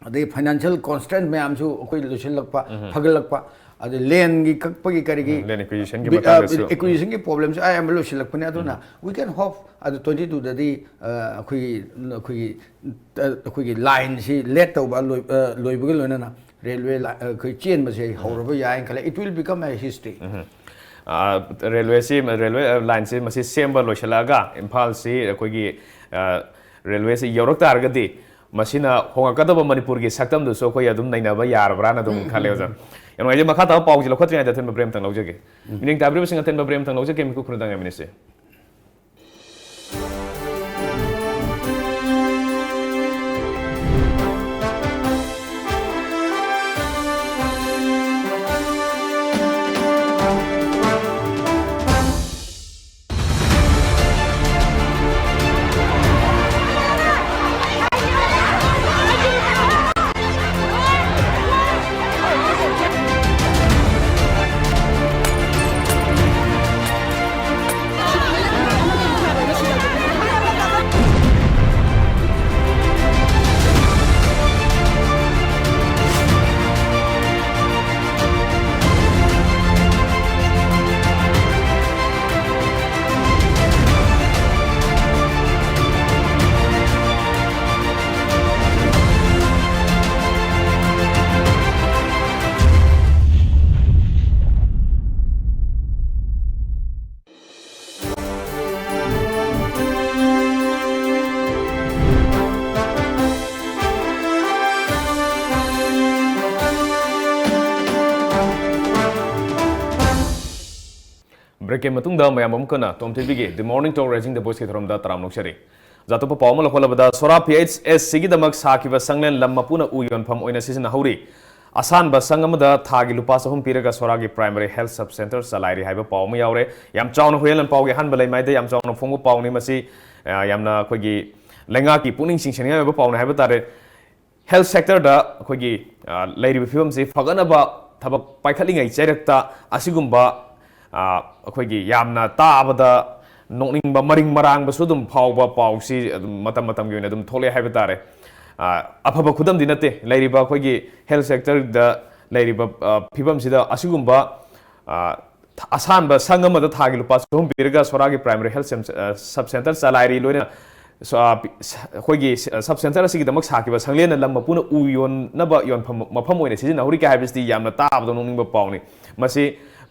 ꯑꯗꯩ financial constraint ꯃꯌꯥꯝꯁꯨ ꯑꯩꯈꯣꯏ ꯂꯣꯏꯁꯤꯜꯂꯛꯄ, ꯐꯒꯠꯂꯛꯄ, ꯑꯗꯩ landꯒꯤ ꯀꯛꯄꯒꯤ ꯀꯔꯤꯒꯤ, ꯎꯝ, land acquisitionꯒꯤ ꯕꯤ-, ꯑ, ꯃꯇꯥꯡꯗꯁꯨ꯫ Acquisitionꯒꯤ problemꯁꯨ ꯑꯌꯥꯝꯕ ꯂꯣꯏꯁꯤꯜꯂꯛꯄꯅꯦ꯫ ꯑꯗꯨꯅ we can hope ꯑꯗꯨ twenty twoꯗꯗꯤ, ꯑ, ꯑꯩꯈꯣꯏꯒꯤ, ꯑꯩꯈꯣꯏꯒꯤ, ꯑ, ꯑꯩꯈꯣꯏꯒꯤ lineꯁꯤ let ꯇꯧꯕ ꯂꯣꯏ-, ꯑ, ꯂꯣꯏꯕꯒ ꯂꯣꯏꯅꯅ railway li-, ꯑ, ꯑꯩꯈꯣꯏ ꯆꯦꯟꯕꯁꯦ ꯍꯧꯔꯕ ꯌꯥꯏꯅ ꯈꯜꯂꯦ꯫ It will become a history꯫ ꯑ, railwayꯁꯤ, railway, ꯑ, lineꯁꯤ ꯃꯁꯤ ꯁꯦꯝꯕ ꯂꯣꯏꯁꯤꯜꯂꯛꯑꯒ ꯏꯝꯐꯥꯜꯁꯤ ꯑꯩꯈꯣꯏꯒꯤ, ꯑ, railwayꯁꯤ ꯌꯧꯔꯛ ꯇꯥꯔꯒꯗꯤ ꯃꯁꯤꯅ ꯍꯣꯡꯉꯛꯀꯗꯕ ꯃꯅꯤꯄꯨꯔꯒꯤ ꯁꯛꯇꯝꯗꯨꯁꯨ ꯑꯩꯈꯣꯏ ꯑꯗꯨꯝ ꯅꯩꯅꯕ ꯌꯥꯔꯕ꯭ꯔꯥꯅ ꯑꯗꯨꯝ ꯈꯜꯂꯦ, ꯑꯣꯖꯥ꯫ ꯌꯥꯝ ꯅꯨꯡꯉꯥꯏꯖꯩ꯫ ꯃꯈꯥ ꯇꯥꯕ ꯄꯥꯎꯁꯤ ꯂꯧꯈꯠꯇ꯭ꯔꯤꯉꯩꯗ ꯑꯊꯦꯟꯕ ꯕ꯭ꯔꯦꯛ ꯑꯝꯇꯪ ꯂꯧꯖꯒꯦ꯫ ꯃꯤꯅꯤꯡ ꯇꯥꯕꯤꯔꯤꯕꯁꯤꯡ ꯑꯊꯦꯟꯕ ꯕ꯭ꯔꯦꯛ ꯑꯝꯇꯪ ꯂꯧꯖꯒꯦ, ꯃꯤꯀꯨꯞ ꯈꯔꯗꯪ ꯉꯥꯏꯃꯤꯟꯅꯁꯦ꯫ ꯕ꯭ꯔꯦꯛꯀꯤ ꯃꯇꯨꯡꯗ ꯃꯌꯥꯝ ꯑꯃꯨꯛ ꯍꯟꯅ ꯇꯣꯝ ꯇꯤꯚꯤꯒꯤ The Morning Talk Raising the Voice ꯀꯤ ꯊꯧꯔꯝꯗ ꯇꯔꯥꯝꯅ ꯑꯣꯛꯆꯔꯤ꯫ ꯑꯇꯣꯞꯄ ꯄꯥꯎ ꯑꯃ ꯂꯧꯈꯠꯂꯕꯗ, ꯁꯣꯔꯥ ꯄꯤ ꯑꯩꯆ ꯑꯦꯁ ꯁꯤꯒꯤꯗꯃꯛ ꯁꯥꯈꯤꯕ ꯁꯪꯂꯦꯟ ꯂꯝ ꯃꯄꯨꯅ ꯎ ꯌꯣꯟꯐꯝ ꯑꯣꯏꯅ ꯁꯤꯖꯤꯟꯅꯍꯧꯔꯤ꯫ ꯑꯁꯥꯟꯕ ꯁꯪ ꯑꯃꯗ ꯊꯥꯒꯤ ꯂꯨꯄꯥ ꯆꯍꯨꯝ ꯄꯤꯔꯒ ꯁꯣꯔꯥꯒꯤ Primary Health Sub Centre ꯆꯂꯥꯏꯔꯤ ꯍꯥꯏꯕ ꯄꯥꯎ ꯑꯃ ꯌꯥꯎꯔꯦ꯫ ꯌꯥꯝ ꯆꯥꯎꯅ ꯍꯨꯏꯌꯦꯟ ꯂꯥꯟꯄꯥꯎꯒꯤ ꯑꯍꯥꯟꯕ ꯂꯩꯃꯥꯏꯗ ꯌꯥꯝ ꯆꯥꯎꯅ ꯐꯣꯡꯕ ꯄꯥꯎꯅꯤ ꯃꯁꯤ꯫ ꯑ, ꯌꯥꯝꯅ ꯑꯩꯈꯣꯏꯒꯤ ꯂꯩꯉꯥꯛꯀꯤ ꯄꯨꯛꯅꯤꯡ ꯆꯤꯡꯁꯤꯟꯅꯤꯡꯉꯥꯏ ꯑꯣꯏꯕ ꯄꯥꯎꯅꯤ ꯍꯥꯏꯕ ꯇꯥꯔꯦ꯫ Health sector ꯗ ꯑꯩꯈꯣꯏꯒꯤ, ꯑ, ꯂꯩꯔꯤꯕ ꯐꯤꯕꯝꯁꯤ ꯐꯒꯠꯅꯕ ꯊꯕꯛ ꯄꯥꯏꯈꯠꯂꯤꯉꯩ ꯆꯩꯔꯛꯇ ꯑꯁꯤꯒꯨꯝꯕ, ꯑ, ꯑꯩꯈꯣꯏꯒꯤ ꯌꯥꯝꯅ ꯇꯥꯕꯗ ꯅꯣꯛꯅꯤꯡꯕ, ꯃꯔꯤꯡ ꯃꯔꯥꯡꯕꯁꯨ ꯑꯗꯨꯝ ꯐꯥꯎꯕ ꯄꯥꯎꯁꯤ ꯑꯗꯨꯝ ꯃꯇꯝ ꯃꯇꯝꯒꯤ ꯑꯣꯏꯅ ꯑꯗꯨꯝ ꯊꯣꯛꯂꯛꯑꯦ ꯍꯥꯏꯕ ꯇꯥꯔꯦ꯫ ꯑ, ꯑꯐꯕ ꯈꯨꯗꯝꯗꯤ ꯅꯠꯇꯦ꯫ ꯂꯩꯔꯤꯕ ꯑꯩꯈꯣꯏꯒꯤ health sector ꯗ ꯂꯩꯔꯤꯕ, ꯑ, ꯐꯤꯕꯝꯁꯤꯗ ꯑꯁꯤꯒꯨꯝꯕ, ꯑ, ꯑꯁꯥꯟꯕ ꯁꯪ ꯑꯃꯗ ꯊꯥꯒꯤ ꯂꯨꯄꯥ ꯆꯍꯨꯝ ꯄꯤꯔꯒ ꯁꯣꯔꯥꯒꯤ Primary Health Sem-, ꯑ, Sub Centre ꯆꯂꯥꯏꯔꯤ꯫ ꯂꯣꯏꯅ ꯁ-, ꯑ, ꯄꯤ-, ꯁ-, ꯑꯩꯈꯣꯏꯒꯤ ꯁ-, Sub Centre ꯑꯁꯤꯒꯤꯗꯃꯛ ꯁꯥꯈꯤꯕ ꯁꯪꯂꯦꯟꯅ ꯂꯝ ꯃꯄꯨꯅ ꯎ ꯌꯣꯟꯅꯕ ꯌꯣꯟꯐꯝ, ꯃꯐꯝ ꯑꯣꯏꯅ ꯁꯤꯖꯤꯟꯅꯍꯧꯔꯤꯒꯦ ꯍꯥꯏꯕꯁꯤꯗꯤ ꯌꯥꯝꯅ ꯇꯥꯕꯗ ꯅꯣꯛꯅꯤꯡꯕ ꯄꯥꯎꯅꯤ꯫ ꯃꯁꯤ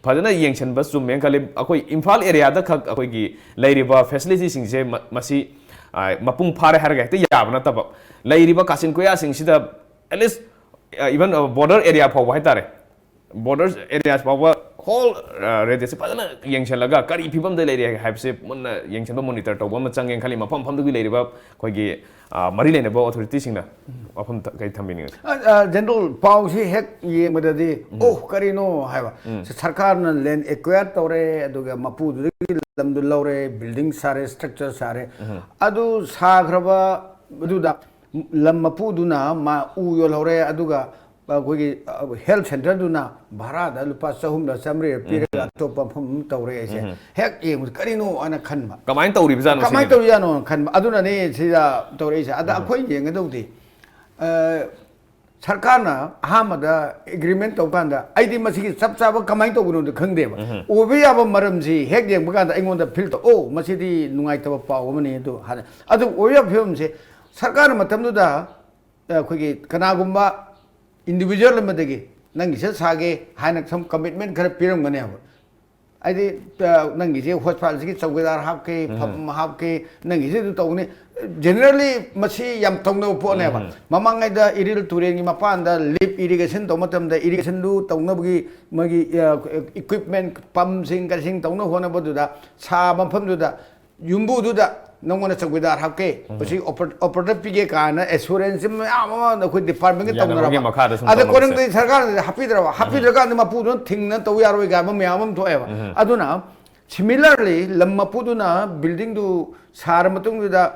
ꯐꯖꯅ ꯌꯦꯡꯁꯤꯟꯕ ꯆꯨꯝꯃꯦꯅ ꯈꯜꯂꯤ꯫ ꯑꯩꯈꯣꯏ ꯏꯝꯐꯥꯜ area ꯗ ꯈꯛ ꯑꯩꯈꯣꯏꯒꯤ ꯂꯩꯔꯤꯕ facility ꯁꯤꯡꯁꯦ ꯃ-, ꯃꯁꯤ, ꯑ, ꯃꯄꯨꯡ ꯐꯥꯔꯦ ꯍꯥꯏꯔꯒ ꯍꯦꯛꯇ ꯌꯥꯕ ꯅꯠꯇꯕ, ꯂꯩꯔꯤꯕ ꯀꯥꯆꯤꯟ ꯀꯣꯌꯥꯁꯤꯡꯁꯤꯗ at least, ꯑ, even, ꯑ, border area ꯐꯥꯎꯕ ꯍꯥꯏꯇꯥꯔꯦ, border areas ꯐꯥꯎꯕ whole, ꯑ, radius ꯁꯦ ꯐꯖꯅ ꯌꯦꯡꯁꯤꯜꯂꯒ ꯀꯔꯤ ꯐꯤꯕꯝꯗ ꯂꯩꯔꯤ ꯍꯥꯏꯕꯁꯦ ꯃꯨꯟꯅ ꯌꯦꯡꯁꯤꯟꯕ, monitor ꯇꯧꯕ ꯑꯃ ꯆꯪꯉꯦꯅ ꯈꯜꯂꯤ꯫ ꯃꯐꯝ ꯃꯐꯝꯗꯨꯒꯤ ꯂꯩꯔꯤꯕ ꯑꯩꯈꯣꯏꯒꯤ, ꯑ, ꯃꯔꯤ ꯂꯩꯅꯕ authority ꯁꯤꯡꯅ ꯋꯥꯐꯝ ꯊ-, ꯀꯩ ꯊꯝꯕꯤꯅꯤꯡꯉꯤ? ꯑ, ꯑ, General, ꯄꯥꯎꯁꯤ ꯍꯦꯛ ꯌꯦꯡꯕꯗꯗꯤ, "ꯑꯣ, ꯀꯔꯤꯅꯣ?" ꯍꯥꯏꯕ꯫ ꯁꯔꯀꯥꯔꯅ land acquire ꯇꯧꯔꯦ, ꯑꯗꯨꯒ ꯃꯄꯨꯗꯨꯗꯒꯤ ꯂꯝꯗꯨ ꯂꯧꯔꯦ, building ꯁꯥꯔꯦ, structure ꯁꯥꯔꯦ꯫ ꯑꯗꯨ ꯁꯥꯈ꯭ꯔꯕ ꯑꯗꯨꯗ ꯂꯝ ꯃꯄꯨꯗꯨꯅ ꯃꯥ ꯎ ꯌꯣꯜꯍꯧꯔꯦ, ꯑꯗꯨꯒ ꯑꯩꯈꯣꯏꯒꯤ, ꯑ, health centre ꯗꯨꯅ ꯚꯔꯥꯗ ꯂꯨꯄꯥ ꯆꯍꯨꯝꯂ ꯆꯥꯝꯃꯔꯤꯔ ꯄꯤꯔꯒ ꯑꯇꯣꯞꯄ ꯃꯐꯝ ꯑꯃ ꯇꯧꯔꯦ ꯍꯥꯏꯁꯦ꯫ ꯍꯦꯛ ꯌꯦꯡꯕꯗ ꯀꯔꯤꯅꯣ ꯍꯥꯏꯅ ꯈꯟꯕ꯫ ꯀꯃꯥꯏꯅ ꯇꯧꯔꯤꯕꯖꯥꯠꯅꯣ ꯀꯃꯥꯏꯅ ꯁꯤꯅꯤꯗ? ꯇꯧꯔꯤꯖꯥꯠꯅꯣꯅ ꯈꯟꯕ꯫ ꯑꯗꯨꯅꯅꯦ ꯁꯤꯗ ꯇꯧꯔꯛꯏꯁꯦ꯫ ꯑꯗ ꯑꯩꯈꯣꯏ ꯌꯦꯡꯒꯗꯧꯗꯤ, ꯑ, ꯁꯔꯀꯥꯔꯅ ꯑꯍꯥꯟꯕꯗ agreement ꯇꯧꯕ ꯀꯥꯟꯗ ꯑꯩꯗꯤ ꯃꯁꯤꯒꯤ ꯆꯞ ꯆꯥꯕ ꯀꯃꯥꯏꯅ ꯇꯧꯕꯅꯣꯗꯤ ꯈꯪꯗꯦꯕ꯫ ꯑꯣꯏꯕ ꯌꯥꯕ ꯃꯔꯝꯁꯤ ꯍꯦꯛ ꯌꯦꯡꯕ ꯀꯥꯟꯗ ꯑꯩꯉꯣꯟꯗ feel ꯇꯧ, "ꯑꯣ, ꯃꯁꯤꯗꯤ ꯅꯨꯡꯉꯥꯏꯇꯕ ꯄꯥꯎ ꯑꯃꯅꯤ" ꯑꯗꯨ ꯍꯥꯟꯅ꯫ ꯑꯗꯨ ꯑꯣꯏꯕ ꯌꯥꯕ ꯐꯤꯕꯝꯁꯦ ꯁꯔꯀꯥꯔꯅ ꯃꯇꯝꯗꯨꯗ ꯑꯩꯈꯣꯏꯒꯤ ꯀꯅꯥꯒꯨꯝꯕ individual ꯑꯃꯗꯒꯤ "ꯅꯪꯒꯤꯁꯦ ꯁꯥꯒꯦ" ꯍꯥꯏꯅ some commitment ꯈꯔ ꯄꯤꯔꯝꯒꯅꯦꯕ꯫ ꯍꯥꯏꯗꯤ, ꯑ, "ꯅꯪꯒꯤꯁꯦ hospital ꯁꯤꯒꯤ ꯆꯧꯀꯤꯗꯥꯔ ꯍꯥꯞꯀꯦ, ꯐꯝ ꯍꯥꯞꯀꯦ, ꯅꯪꯒꯤꯁꯦ ꯑꯗꯨ ꯇꯧꯒꯅꯤ", ꯖꯦꯅꯔꯦꯜꯂꯤ ꯃꯁꯤ ꯌꯥꯝ ꯇꯧꯅꯕ ꯄꯣꯠꯅꯦꯕ꯫ ꯃꯃꯥꯡꯉꯩꯗ ꯏꯔꯤꯜ ꯇꯨꯔꯦꯜꯒꯤ ꯃꯄꯥꯟꯗ ꯂꯤꯞ ꯏꯔꯤꯒꯦꯁꯟ ꯇꯧꯕ ꯃꯇꯝꯗ ꯏꯔꯤꯒꯦꯁꯟꯗꯨ ꯇꯧꯅꯕꯒꯤ ꯃꯣꯏꯒꯤ ꯏꯀ꯭ꯋꯤꯞꯃꯦꯟ, ꯄꯝꯁꯤꯡ ꯀꯔꯤꯁꯤꯡ ꯇꯧꯅꯕ ꯍꯣꯠꯅꯕꯗꯨꯗ ꯁꯥꯕ ꯃꯐꯝꯗꯨꯗ ꯌꯨꯝꯕꯨꯗꯨꯗ ꯅꯪꯉꯣꯟꯗ ꯆꯧꯀꯤꯗꯥꯔ ꯍꯥꯞꯀꯦ, ꯃꯁꯤ ꯑꯣꯄꯔꯦꯇꯔ ꯄꯤꯒꯦ ꯀꯥꯏꯅ ꯑꯦꯁꯨꯔꯦꯟꯁ ꯃꯌꯥꯝ ꯑꯃ ꯑꯩꯈꯣꯏ ꯗꯤꯄꯥꯔꯠꯃꯦꯟꯒꯤ ꯇꯧꯅꯔꯕ꯫ ꯑꯗ ꯀꯣꯟꯅꯪꯗꯤ ꯁꯔꯀꯥꯔꯅꯗꯤ ꯍꯥꯞꯄꯤꯗ꯭ꯔꯕ, ꯍꯥꯞꯄꯤꯗ꯭ꯔꯀꯥꯟꯗ ꯃꯄꯨꯗꯨꯅ ꯊꯤꯡꯅ ꯇꯧ ꯌꯥꯔꯣꯏ ꯀꯥꯏꯕ ꯃꯌꯥꯝ ꯑꯃ ꯊꯣꯛꯑꯦꯕ꯫ ꯑꯗꯨꯅ ꯁꯤꯃꯤꯂꯔꯂꯤ ꯂꯝ ꯃꯄꯨꯗꯨꯅ ꯕꯤꯜꯗꯤꯡꯗꯨ ꯁꯥꯔ ꯃꯇꯨꯡꯗꯨꯗ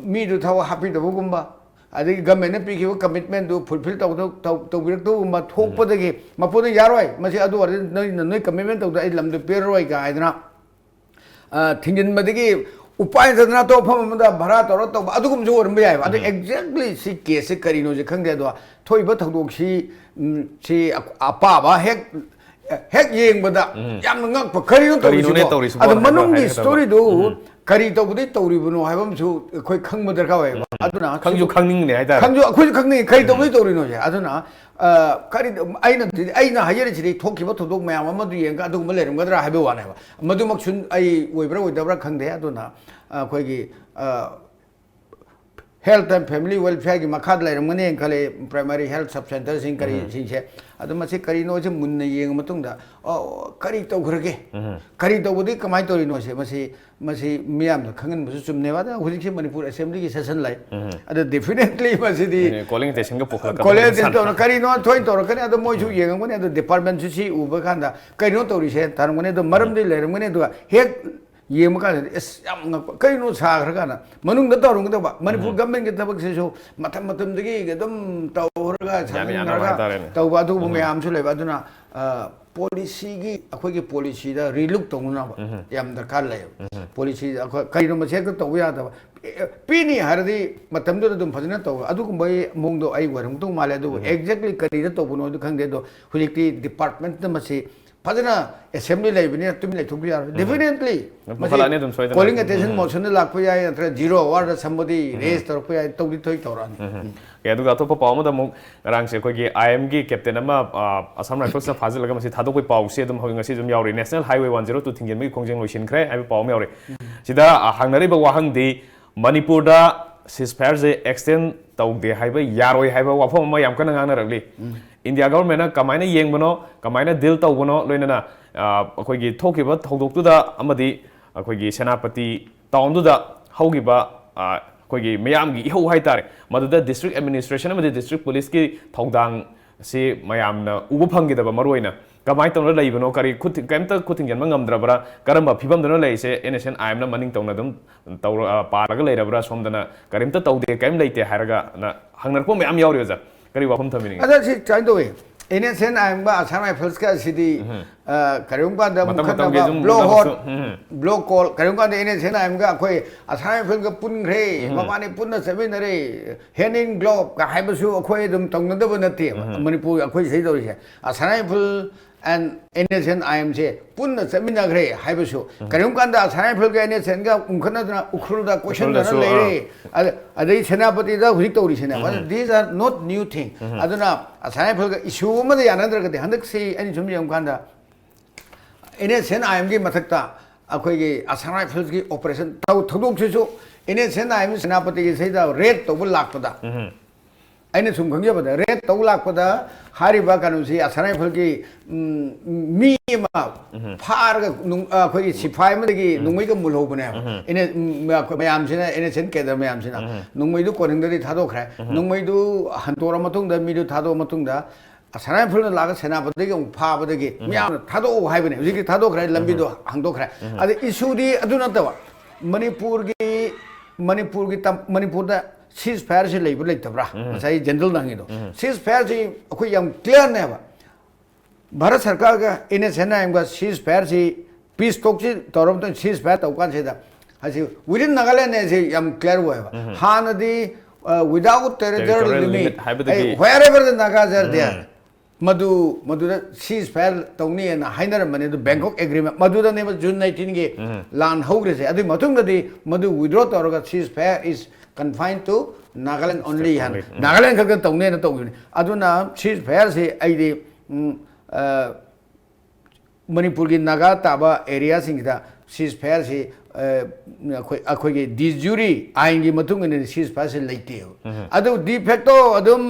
ꯃꯤꯗꯨ ꯊꯕꯛ ꯍꯥꯞꯄꯤꯗꯕꯒꯨꯝꯕ, ꯑꯗꯒꯤ ꯒꯃꯦꯟꯅ ꯄꯤꯈꯤꯕ ꯀꯃꯤꯠꯃꯦꯟꯗꯨ ꯐꯨꯜꯐꯤꯜ ꯇꯧꯗ-, ꯇꯧ-, ꯇꯧꯕꯤꯔꯛꯇꯕꯒꯨꯝꯕ ꯊꯣꯛꯄꯗꯒꯤ ꯃꯄꯨꯗ ꯌꯥꯔꯣꯏ, ꯃꯁꯤ ꯑꯗꯨ ꯑꯣꯏꯔꯗꯤ ꯅꯣꯏ, ꯅꯣꯏ ꯀꯃꯤꯠꯃꯦꯟ ꯇꯧꯗ ꯑꯩ ꯂꯝꯗꯨ ꯄꯤꯔꯔꯣꯏ ꯀꯥꯏꯗꯅ, ꯑ, ꯊꯤꯡꯖꯤꯟꯕꯗꯒꯤ ꯎꯄꯥꯏ ꯂꯩꯇꯗꯅ ꯑꯇꯣꯞꯄ ꯃꯐꯝ ꯑꯃꯗ ꯚꯔꯥ ꯇꯧꯔ ꯇꯧꯕ ꯑꯗꯨꯒꯨꯝꯕꯁꯨ ꯑꯣꯏꯔꯝꯕ ꯌꯥꯏꯕ꯫ ꯑꯗꯨ ꯑꯦꯛꯖꯦꯛꯂꯤ ꯁꯤ ꯀꯦꯁꯁꯦ ꯀꯔꯤꯅꯣꯁꯦ ꯈꯪꯗꯦ꯫ ꯑꯗꯣ ꯊꯣꯛꯏꯕ ꯊꯧꯗꯣꯛꯁꯤ, ꯎꯝ, ꯁꯤ ꯑ-, ꯑꯄꯥꯕ ꯍꯦꯛ, ꯍꯦꯛ ꯌꯦꯡꯕꯗ ꯌꯥꯝꯅ ꯉꯛꯄ, "ꯀꯔꯤꯅꯣ ꯀꯔꯤꯅꯣꯅꯦ ꯇꯧꯔꯤꯁꯤꯕꯣ?" ꯇꯧꯔꯤꯁꯤꯕꯣ ꯑꯗꯣ ꯍꯥꯏꯕ ꯃꯅꯨꯡꯒꯤ ꯍꯥꯏꯒꯗꯕ꯫ ꯁ꯭ꯇꯣꯔꯤꯗꯨ ꯀꯔꯤ ꯇꯧꯕꯗꯩ ꯇꯧꯔꯤꯕꯅꯣ ꯍꯥꯏꯕ ꯑꯃꯁꯨ ꯑꯩꯈꯣꯏ ꯈꯪꯕ ꯗꯔꯀꯥꯔ ꯑꯣꯏꯌꯦꯕ꯫ ꯑꯗꯨꯅ ꯈꯪꯁꯨ ꯈꯪꯅꯤꯡꯗꯦ ꯍꯥꯏꯇꯥꯔꯦ꯫ ꯈꯪꯁꯨ, ꯑꯩꯈꯣꯏꯁꯨ ꯈꯪꯅꯤꯡꯉꯤ ꯀꯔꯤ ꯇꯧꯕꯩ ꯇꯧꯔꯤꯅꯣꯁꯦ꯫ ꯑꯗꯨꯅ, ꯑ, ꯀꯔꯤ, ꯑꯩꯅ, ꯑꯩꯅ ꯍꯥꯏꯖꯔꯤꯁꯤꯗꯤ ꯊꯣꯛꯈꯤꯕ ꯊꯧꯗꯣꯛ ꯃꯌꯥꯝ ꯑꯃꯗꯨ ꯌꯦꯡꯉꯒ ꯑꯗꯨꯒꯨꯝꯕ ꯂꯩꯔꯝꯒꯗ꯭ꯔꯥ ꯍꯥꯏꯕ ꯋꯥꯅꯦꯕ꯫ ꯃꯗꯨꯃꯛꯁꯨ ꯑꯩ ꯑꯣꯏꯕ꯭ꯔꯥ ꯑꯣꯏꯗꯕ꯭ꯔꯥ ꯈꯪꯗꯦ꯫ ꯑꯗꯨꯅ, ꯑ, ꯑꯩꯈꯣꯏꯒꯤ, ꯑ, Health and Family Welfareꯒꯤ ꯃꯈꯥꯗ ꯂꯩꯔꯝꯒꯅꯤ ꯈꯜꯂꯤ, primary health sub centreꯁꯤꯡ ꯀꯔꯤꯁꯤꯡꯁꯦ꯫ ꯑꯗꯣ ꯃꯁꯤ ꯀꯔꯤꯅꯣꯁꯦ ꯃꯨꯟꯅ ꯌꯦꯡꯉ ꯃꯇꯨꯡꯗ, ꯑꯣ, ꯀꯔꯤ ꯇꯧꯈ꯭ꯔꯒꯦ? ꯀꯔꯤ ꯇꯧꯕꯗꯒꯤ ꯀꯃꯥꯏꯅ ꯇꯧꯔꯤꯅꯣꯁꯦ? ꯃꯁꯤ, ꯃꯁꯤ ꯃꯤꯌꯥꯝꯅ ꯈꯪꯍꯟꯕꯁꯨ ꯆꯨꯝꯅꯦꯕ꯫ ꯑꯗ ꯍꯧꯖꯤꯛꯁꯦ ꯃꯅꯤꯄꯨꯔ ꯑꯦꯁꯦꯝꯕ꯭ꯂꯤꯒꯤ ꯁꯦꯁꯟ ꯂꯩ꯫ ꯑꯗ definitely ꯃꯁꯤꯗꯤ ꯀꯣꯂꯤꯡ ꯑꯦꯇꯦꯟꯁꯟꯒ ꯄꯨꯈꯠꯂꯛꯀꯗꯕ ꯀꯣꯂꯤꯡ ꯑꯦꯇꯦꯟꯁꯟ ꯇꯧꯅ ꯀꯔꯤꯅꯣ ꯊꯣꯏꯅ ꯇꯧꯔꯛꯀꯅꯤ꯫ ꯑꯗꯣ ꯃꯣꯏꯁꯨ ꯌꯦꯡꯉꯝꯒꯅꯤ꯫ ꯑꯗꯣ ꯗꯤꯄꯥꯔꯠꯃꯦꯟꯁꯨ ꯁꯤ ꯎꯕ ꯀꯥꯟꯗ ꯀꯔꯤꯅꯣ ꯇꯧꯔꯤꯁꯦ ꯊꯥꯔꯝꯒꯅꯤ꯫ ꯑꯗꯣ ꯃꯔꯝꯗꯤ ꯂꯩꯔꯝꯒꯅꯤ꯫ ꯑꯗꯨꯒ ꯍꯦꯛ ꯌꯦꯡꯕ ꯀꯥꯟꯗꯗꯤ ꯑꯁ ꯌꯥꯝ ꯉꯛꯄ, ꯀꯔꯤꯅꯣ ꯁꯥꯈ꯭ꯔ ꯀꯥꯟꯗ ꯃꯅꯨꯡꯗ ꯇꯧꯔꯝꯒꯗꯕ ꯃꯅꯤꯄꯨꯔ ꯒꯃꯦꯟꯒꯤ ꯊꯕꯛꯁꯤꯁꯨ ꯃꯇꯝ ꯃꯇꯝꯗꯒꯤ ꯑꯗꯨꯝ ꯇꯧꯔꯒ ꯌꯥꯝ ꯌꯥꯅꯕ ꯁꯥꯖꯤꯟꯅꯔꯒ ꯍꯥꯏꯇꯥꯔꯦꯅꯦ꯫ ꯇꯧꯕ ꯑꯗꯨꯒꯨꯝꯕ ꯃꯌꯥꯝꯁꯨ ꯂꯩꯕ꯫ ꯑꯗꯨꯅ, ꯑ, ꯄꯣꯂꯤꯁꯤꯒꯤ, ꯑꯩꯈꯣꯏꯒꯤ ꯄꯣꯂꯤꯁꯤꯗ ꯔꯤꯂꯨꯛ ꯇꯧꯅꯅꯕ ꯌꯥꯝ ꯗꯔꯀꯥꯔ ꯂꯩꯌꯦꯕ꯫ ꯄꯣꯂꯤꯁꯤ ꯑꯩꯈꯣꯏ ꯀꯔꯤꯅꯣ ꯃꯁꯤ ꯍꯦꯛꯇ ꯇꯧꯕ ꯌꯥꯗꯕ꯫ ꯑꯦ, ꯄꯤꯅꯤ ꯍꯥꯏꯔꯗꯤ ꯃꯇꯝꯗꯨꯗ ꯑꯗꯨꯝ ꯐꯖꯅ ꯇꯧꯕ ꯑꯗꯨꯒꯨꯝꯕꯒꯤ ꯃꯑꯣꯡꯗꯣ ꯑꯩ ꯑꯣꯏꯔꯝꯒꯗꯧ ꯃꯥꯜꯂꯦ꯫ ꯑꯗꯨꯕꯨ exactly ꯀꯔꯤꯗ ꯇꯧꯕꯅꯣꯗꯤ ꯈꯪꯗꯦ꯫ ꯑꯗꯣ ꯍꯧꯖꯤꯛꯇꯤ ꯗꯤꯄꯥꯔꯠꯃꯦꯟꯠꯅ ꯃꯁꯤ ꯐꯖꯅ ꯑꯦꯁꯦꯝꯕ꯭ꯂꯤ ꯂꯩꯕꯅꯤꯅ ꯇꯨꯃꯤꯟ ꯂꯩꯊꯣꯛꯄ ꯌꯥꯔꯣꯏ꯫ Definitely ꯃꯁꯤ ꯄꯨꯈꯠꯂꯛꯑꯅꯤ ꯑꯗꯨꯝ ꯁꯣꯏꯗꯅ꯫ Calling attention motionꯗ ꯂꯥꯛꯄ ꯌꯥꯏ, ꯅꯠꯇ꯭ꯔꯒ zero hourꯗ somebody raise ꯇꯧꯔꯛꯄ ꯌꯥꯏ, ꯇꯧꯗꯤ ꯊꯣꯏ ꯇꯧꯔꯛꯑꯅꯤ꯫ ꯑꯦ, ꯑꯗꯨꯒ ꯑꯇꯣꯞꯄ ꯄꯥꯎ ꯑꯃꯗ ꯑꯃꯨꯛ ꯉꯔꯥꯡꯁꯦ ꯑꯩꯈꯣꯏꯒꯤ I M ꯒꯤ captain ꯑꯃ, ꯑ, Assam Riflesꯅ ꯐꯥꯖꯤꯜꯂꯒ ꯃꯁꯤ ꯊꯥꯗꯣꯛꯄꯒꯤ ꯄꯥꯎꯁꯦ ꯑꯗꯨꯝ ꯍꯧꯖꯤꯛ ꯉꯁꯤ ꯑꯗꯨꯝ ꯌꯥꯎꯔꯤ꯫ National Highway one zero two ꯊꯤꯡꯖꯤꯟꯕꯒꯤ ꯈꯣꯡꯖꯪ ꯂꯣꯏꯁꯤꯟꯈ꯭ꯔꯦ ꯍꯥꯏꯕ ꯄꯥꯎ ꯑꯃ ꯌꯥꯎꯔꯤ꯫ ꯁꯤꯗ, ꯑ, ꯍꯪꯅꯔꯤꯕ ꯋꯥꯍꯪꯗꯤ ꯃꯅꯤꯄꯨꯔꯗ ceasefire ꯁꯦ extend ꯇꯧꯗꯦ ꯍꯥꯏꯕ ꯌꯥꯔꯣꯏ ꯍꯥꯏꯕ ꯋꯥꯐꯝ ꯑꯃ ꯌꯥꯝ ꯀꯟꯅ ꯉꯥꯡꯅꯔꯛꯂꯤ꯫ ꯏꯟꯗꯤꯌꯥ ꯒꯚꯔꯟꯃꯦꯟꯅ ꯀꯃꯥꯏꯅ ꯌꯦꯡꯕꯅꯣ, ꯀꯃꯥꯏꯅ ꯗꯤꯜ ꯇꯧꯕꯅꯣ, ꯂꯣꯏꯅꯅ ꯑ, ꯑꯩꯈꯣꯏꯒꯤ ꯊꯣꯛꯈꯤꯕ ꯊꯧꯗꯣꯛꯇꯨꯗ ꯑꯃꯗꯤ ꯑꯩꯈꯣꯏꯒꯤ ꯁꯦꯅꯥꯄꯇꯤ ꯇꯥꯎꯟꯗꯨꯗ ꯍꯧꯈꯤꯕ, ꯑ, ꯑꯩꯈꯣꯏꯒꯤ ꯃꯤꯌꯥꯝꯒꯤ ꯏꯍꯧ ꯍꯥꯏꯇꯥꯔꯦ, ꯃꯗꯨꯗ ꯗꯤꯁꯇ꯭ꯔꯤꯛ ꯑꯦꯗꯃꯤꯅꯤꯁꯇ꯭ꯔꯦꯁꯟ ꯑꯃꯗꯤ ꯗꯤꯁꯇ꯭ꯔꯤꯛ ꯄꯨꯂꯤꯁꯀꯤ ꯊꯧꯗꯥꯡ ꯁꯤ ꯃꯌꯥꯝꯅ ꯎꯕ ꯐꯪꯈꯤꯗꯕ, ꯃꯔꯨꯑꯣꯏꯅ ꯀꯃꯥꯏꯅ ꯇꯧꯅ ꯂꯩꯕꯅꯣ, ꯀꯔꯤ ꯈꯨꯠ-, ꯀꯔꯤꯝꯇ ꯈꯨꯠ ꯊꯤꯡꯖꯤꯟꯕ ꯉꯝꯗ꯭ꯔꯕ꯭ꯔꯥ, ꯀꯔꯝꯕ ꯐꯤꯕꯝꯗꯅꯣ ꯂꯩꯔꯤꯁꯦ, ꯑꯦꯟ ꯑꯦꯁ ꯑꯦꯟ ꯑꯥꯏ ꯑꯦꯝꯅ ꯃꯅꯤꯡ ꯇꯧꯅ ꯑꯗꯨꯝ ꯇꯧꯔ-, ꯑ, ꯄꯥꯜꯂꯒ ꯂꯩꯔꯕ꯭ꯔꯥ, ꯁꯣꯝꯗꯅ ꯀꯔꯤꯝꯇ ꯇꯧꯗꯦ, ꯀꯔꯤꯝ ꯂꯩꯇꯦ ꯍꯥꯏꯔꯒ ꯅ ꯍꯪꯅꯔꯛꯄ ꯃꯌꯥꯝ ꯌꯥꯎꯔꯤ, ꯑꯣꯖꯥ꯫ ꯀꯔꯤ ꯋꯥꯐꯝ ꯊꯝꯕꯤꯅꯤꯡꯉꯤ? ꯑꯗ ꯁꯤ ꯁꯨꯃꯥꯏꯅ ꯇꯧꯋꯤ, and S N I ꯑꯦꯝꯒ Assam ꯔꯥꯏꯐꯜꯁꯀ ꯑꯁꯤꯗꯤ, ꯑ, ꯀꯔꯤꯒꯨꯝꯕ ꯀꯥꯟꯗ ꯃꯇꯝ ꯃꯇꯝꯒꯤ ꯃꯨꯈꯠꯅꯕ ꯑꯗꯨꯝ ꯕ꯭ꯂꯣ ꯍꯣꯔꯟ, ꯃꯨꯈꯠꯅꯕꯁꯨ, ꯎꯝ꯫ ꯕ꯭ꯂꯣ ꯀꯣꯜ, ꯀꯔꯤꯒꯨꯝꯕ ꯀꯥꯟꯗ ꯑꯦꯟ ꯑꯦꯁ ꯑꯦꯟ ꯑꯥꯏ ꯑꯦꯝꯒ ꯑꯩꯈꯣꯏ ꯑꯁꯥꯝ ꯔꯥꯏꯐꯜꯒ ꯄꯨꯟꯈ꯭ꯔꯦ, ꯃꯕꯥꯅꯤ ꯄꯨꯟꯅ ꯆꯠꯃꯤꯟꯅꯔꯦ, ꯍꯦꯟ ꯏꯟ ꯒ꯭ꯂꯣꯕꯀ ꯍꯥꯏꯕꯁꯨ ꯑꯩꯈꯣꯏ ꯑꯗꯨꯝ ꯇꯧꯅꯗꯕ ꯅꯠꯇꯦꯕ꯫ ꯃꯅꯤꯄꯨꯔ ꯑꯩꯈꯣꯏ ꯁꯤꯗ ꯇꯧꯔꯤꯁꯦ, Assam rifle and N S N I ꯑꯦꯝꯁꯦ ꯄꯨꯟꯅ ꯆꯠꯃꯤꯟꯅꯈ꯭ꯔꯦ ꯍꯥꯏꯕꯁꯨ, ꯀꯔꯤꯒꯨꯝꯕ ꯀꯥꯟꯗ ꯑꯁꯥꯝ ꯔꯥꯏꯐꯜꯒ ꯑꯦꯟ ꯑꯦꯁ ꯑꯦꯟꯒ ꯎꯪꯈꯠꯅꯗꯅ ꯎꯈ꯭ꯔꯨꯜꯗ ꯀꯣꯏꯁꯟꯗꯅ ꯎꯈ꯭ꯔꯨꯜꯗꯁꯨ, ꯂꯩꯔꯦ꯫ ꯑꯥ꯫ ꯑꯗ-, ꯑꯗꯩ ꯁꯦꯅꯥꯄꯇꯤꯗ ꯍꯧꯖꯤꯛ ꯇꯧꯔꯤꯁꯤꯅꯦꯕ꯫ ꯑꯗ these are not new thing꯫ ꯑꯗꯨꯅ ꯑꯁꯥꯝ ꯔꯥꯏꯐꯜꯒ ꯏꯁꯨ ꯑꯃꯗ ꯌꯥꯅꯗ꯭ꯔꯒꯗꯤ, ꯍꯟꯗꯛꯁꯤ ꯑꯩꯅ ꯁꯨꯝ ꯌꯦꯡꯕ ꯀꯥꯟꯗ ꯑꯦꯟ ꯑꯦꯁ ꯑꯦꯟ ꯑꯥꯏ ꯑꯦꯝꯒꯤ ꯃꯊꯛꯇ ꯑꯩꯈꯣꯏꯒꯤ ꯑꯁꯥꯝ ꯔꯥꯏꯐꯜꯁꯀꯤ ꯑꯣꯄꯔꯦꯁꯟ ꯊꯧ-, ꯊꯧꯗꯣꯛꯁꯤꯁꯨ N S N I M ꯁꯦꯅꯥꯄꯇꯤꯒꯤ ꯁꯤꯗ ꯔꯦꯗ ꯇꯧꯕ ꯂꯥꯛꯄꯗ, ꯑꯩꯅ ꯁꯨꯝ ꯈꯪꯖꯕꯗ, ꯔꯦꯗ ꯇꯧ ꯂꯥꯛꯄꯗ ꯍꯥꯏꯔꯤꯕ ꯀꯩꯅꯣꯁꯤ ꯑꯁꯥꯝ ꯔꯥꯏꯐꯜꯒꯤ, ꯎꯝ, ꯃꯤ ꯑꯃ ꯐꯥꯔꯒ ꯅꯨꯡ-, ꯑꯩꯈꯣꯏꯒꯤ ꯁꯤꯐꯥꯏ ꯑꯃꯗꯒꯤ ꯅꯣꯡꯃꯩꯒ ꯃꯨꯜꯍꯧꯕꯅꯦꯕ꯫ ꯑꯩꯅ, ꯎꯝ, ꯑꯩꯈꯣꯏ ꯃꯌꯥꯝꯁꯤꯅ, ꯑꯦꯟ ꯑꯦꯁ ꯑꯦꯟ ꯀꯦꯗꯔ ꯃꯌꯥꯝꯁꯤꯅ ꯅꯣꯡꯃꯩꯗꯨ ꯀꯣꯅꯨꯡꯗꯗꯤ ꯊꯥꯗꯣꯛꯈ꯭ꯔꯦ꯫ ꯅꯣꯡꯃꯩꯗꯨ ꯍꯟꯗꯣꯔ ꯃꯇꯨꯡꯗ, ꯃꯤꯗꯨ ꯊꯥꯗꯣꯛꯑ ꯃꯇꯨꯡꯗ, ꯑꯁꯥꯝ ꯔꯥꯏꯐꯜꯅ ꯂꯥꯛꯑꯒ ꯁꯦꯅꯥꯄꯇꯤꯗꯒꯤ ꯑꯃꯨꯛ ꯐꯥꯕꯗꯒꯤ ꯃꯤꯌꯥꯝꯅ ꯊꯥꯗꯣꯛꯑꯣ ꯍꯥꯏꯕꯅꯦ꯫ ꯍꯧꯖꯤꯛꯇꯤ ꯊꯥꯗꯣꯛꯈ꯭ꯔꯦ, ꯂꯝꯕꯤꯗꯣ ꯍꯥꯡꯗꯣꯛꯈ꯭ꯔꯦ꯫ ꯑꯗ ꯏꯁꯨꯗꯤ ꯑꯗꯨ ꯅꯠꯇꯕ, ꯃꯅꯤꯄꯨꯔꯒꯤ, ꯃꯅꯤꯄꯨꯔꯒꯤ ꯇꯝ-, ꯃꯅꯤꯄꯨꯔꯗ ceasefire ꯁꯤ ꯂꯩꯕ ꯂꯩꯇꯕ꯭ꯔꯥ? ꯉꯁꯥꯏ ꯖꯦꯅꯔꯦꯜꯅ ꯍꯪꯉꯤꯗꯣ꯫ Ceasefire ꯁꯤ ꯑꯩꯈꯣꯏ ꯌꯥꯝ ꯀ꯭ꯂꯤꯌꯥꯔꯅꯦꯕ꯫ ꯚꯥꯔꯠ ꯁꯔꯀꯥꯔꯒ ꯑꯦꯟ ꯑꯦꯁ ꯑꯦꯟ ꯑꯥꯏ ꯑꯦꯝꯒ ceasefire ꯁꯤ, ꯄꯤꯁ ꯇꯣꯛꯁꯤ ꯇꯧꯔꯕ ꯃꯇꯨꯡꯗ ceasefire ꯇꯧꯕ ꯀꯥꯟꯁꯤꯗ, ꯍꯧꯖꯤꯛ within Nagaland ꯁꯤ ꯌꯥꯝ ꯀ꯭ꯂꯤꯌꯥꯔ ꯑꯣꯏꯌꯦꯕ꯫ ꯍꯥꯟꯅꯗꯤ, ꯑ, without territorial territorial limit, limit ꯍꯥꯏꯕꯗꯒꯤ ꯑꯩ, wherever the Nagas are there, ꯃꯗꯨ, ꯃꯗꯨꯗ ceasefire ꯇꯧꯅꯤꯅ ꯍꯥꯏꯅꯔꯝꯕꯅꯤ꯫ ꯑꯗꯨ ꯕꯦꯡꯀꯣꯛ ꯑꯦꯒ꯭ꯔꯤꯃꯦꯟ, ꯃꯗꯨꯗꯅꯦꯕ ꯖꯨꯟ ꯅꯥꯏꯟꯇꯤꯟꯒꯤ ꯂꯥꯟ ꯍꯧꯈ꯭ꯔꯤꯁꯦ꯫ ꯑꯗꯨꯒꯤ ꯃꯇꯨꯡꯗꯗꯤ ꯃꯗꯨ withdraw ꯇꯧꯔꯒ ceasefire is confined to Nagaland only ꯍꯥꯏꯅ, only꯫ ꯅꯥꯒꯥꯂꯦꯟ ꯈꯛꯇ ꯇꯧꯅꯦꯅ ꯇꯧꯈꯤꯕꯅꯤ꯫ ꯑꯗꯨꯅ ceasefire ꯁꯤ ꯑꯩꯗꯤ, ꯎꯝ, ꯑ, ꯃꯅꯤꯄꯨꯔꯒꯤ ꯅꯥꯒꯥ ꯇꯥꯕ ꯑꯦꯔꯤꯌꯥꯁꯤꯡꯁꯤꯗ ceasefire ꯁꯤ ꯑꯩꯈꯣꯏ ꯑꯩꯈꯣꯏꯒꯤ ꯗꯤ ꯖꯨꯔꯤ ꯑꯥꯏꯟꯒꯤ ꯃꯇꯨꯡ ꯏꯟꯅ ꯁꯤꯁ ꯐꯥꯏꯁꯦ ꯂꯩꯇꯦꯕ꯫ ꯑꯗꯨ ꯗꯤ ꯐꯦꯛꯇꯣ ꯑꯗꯨꯝ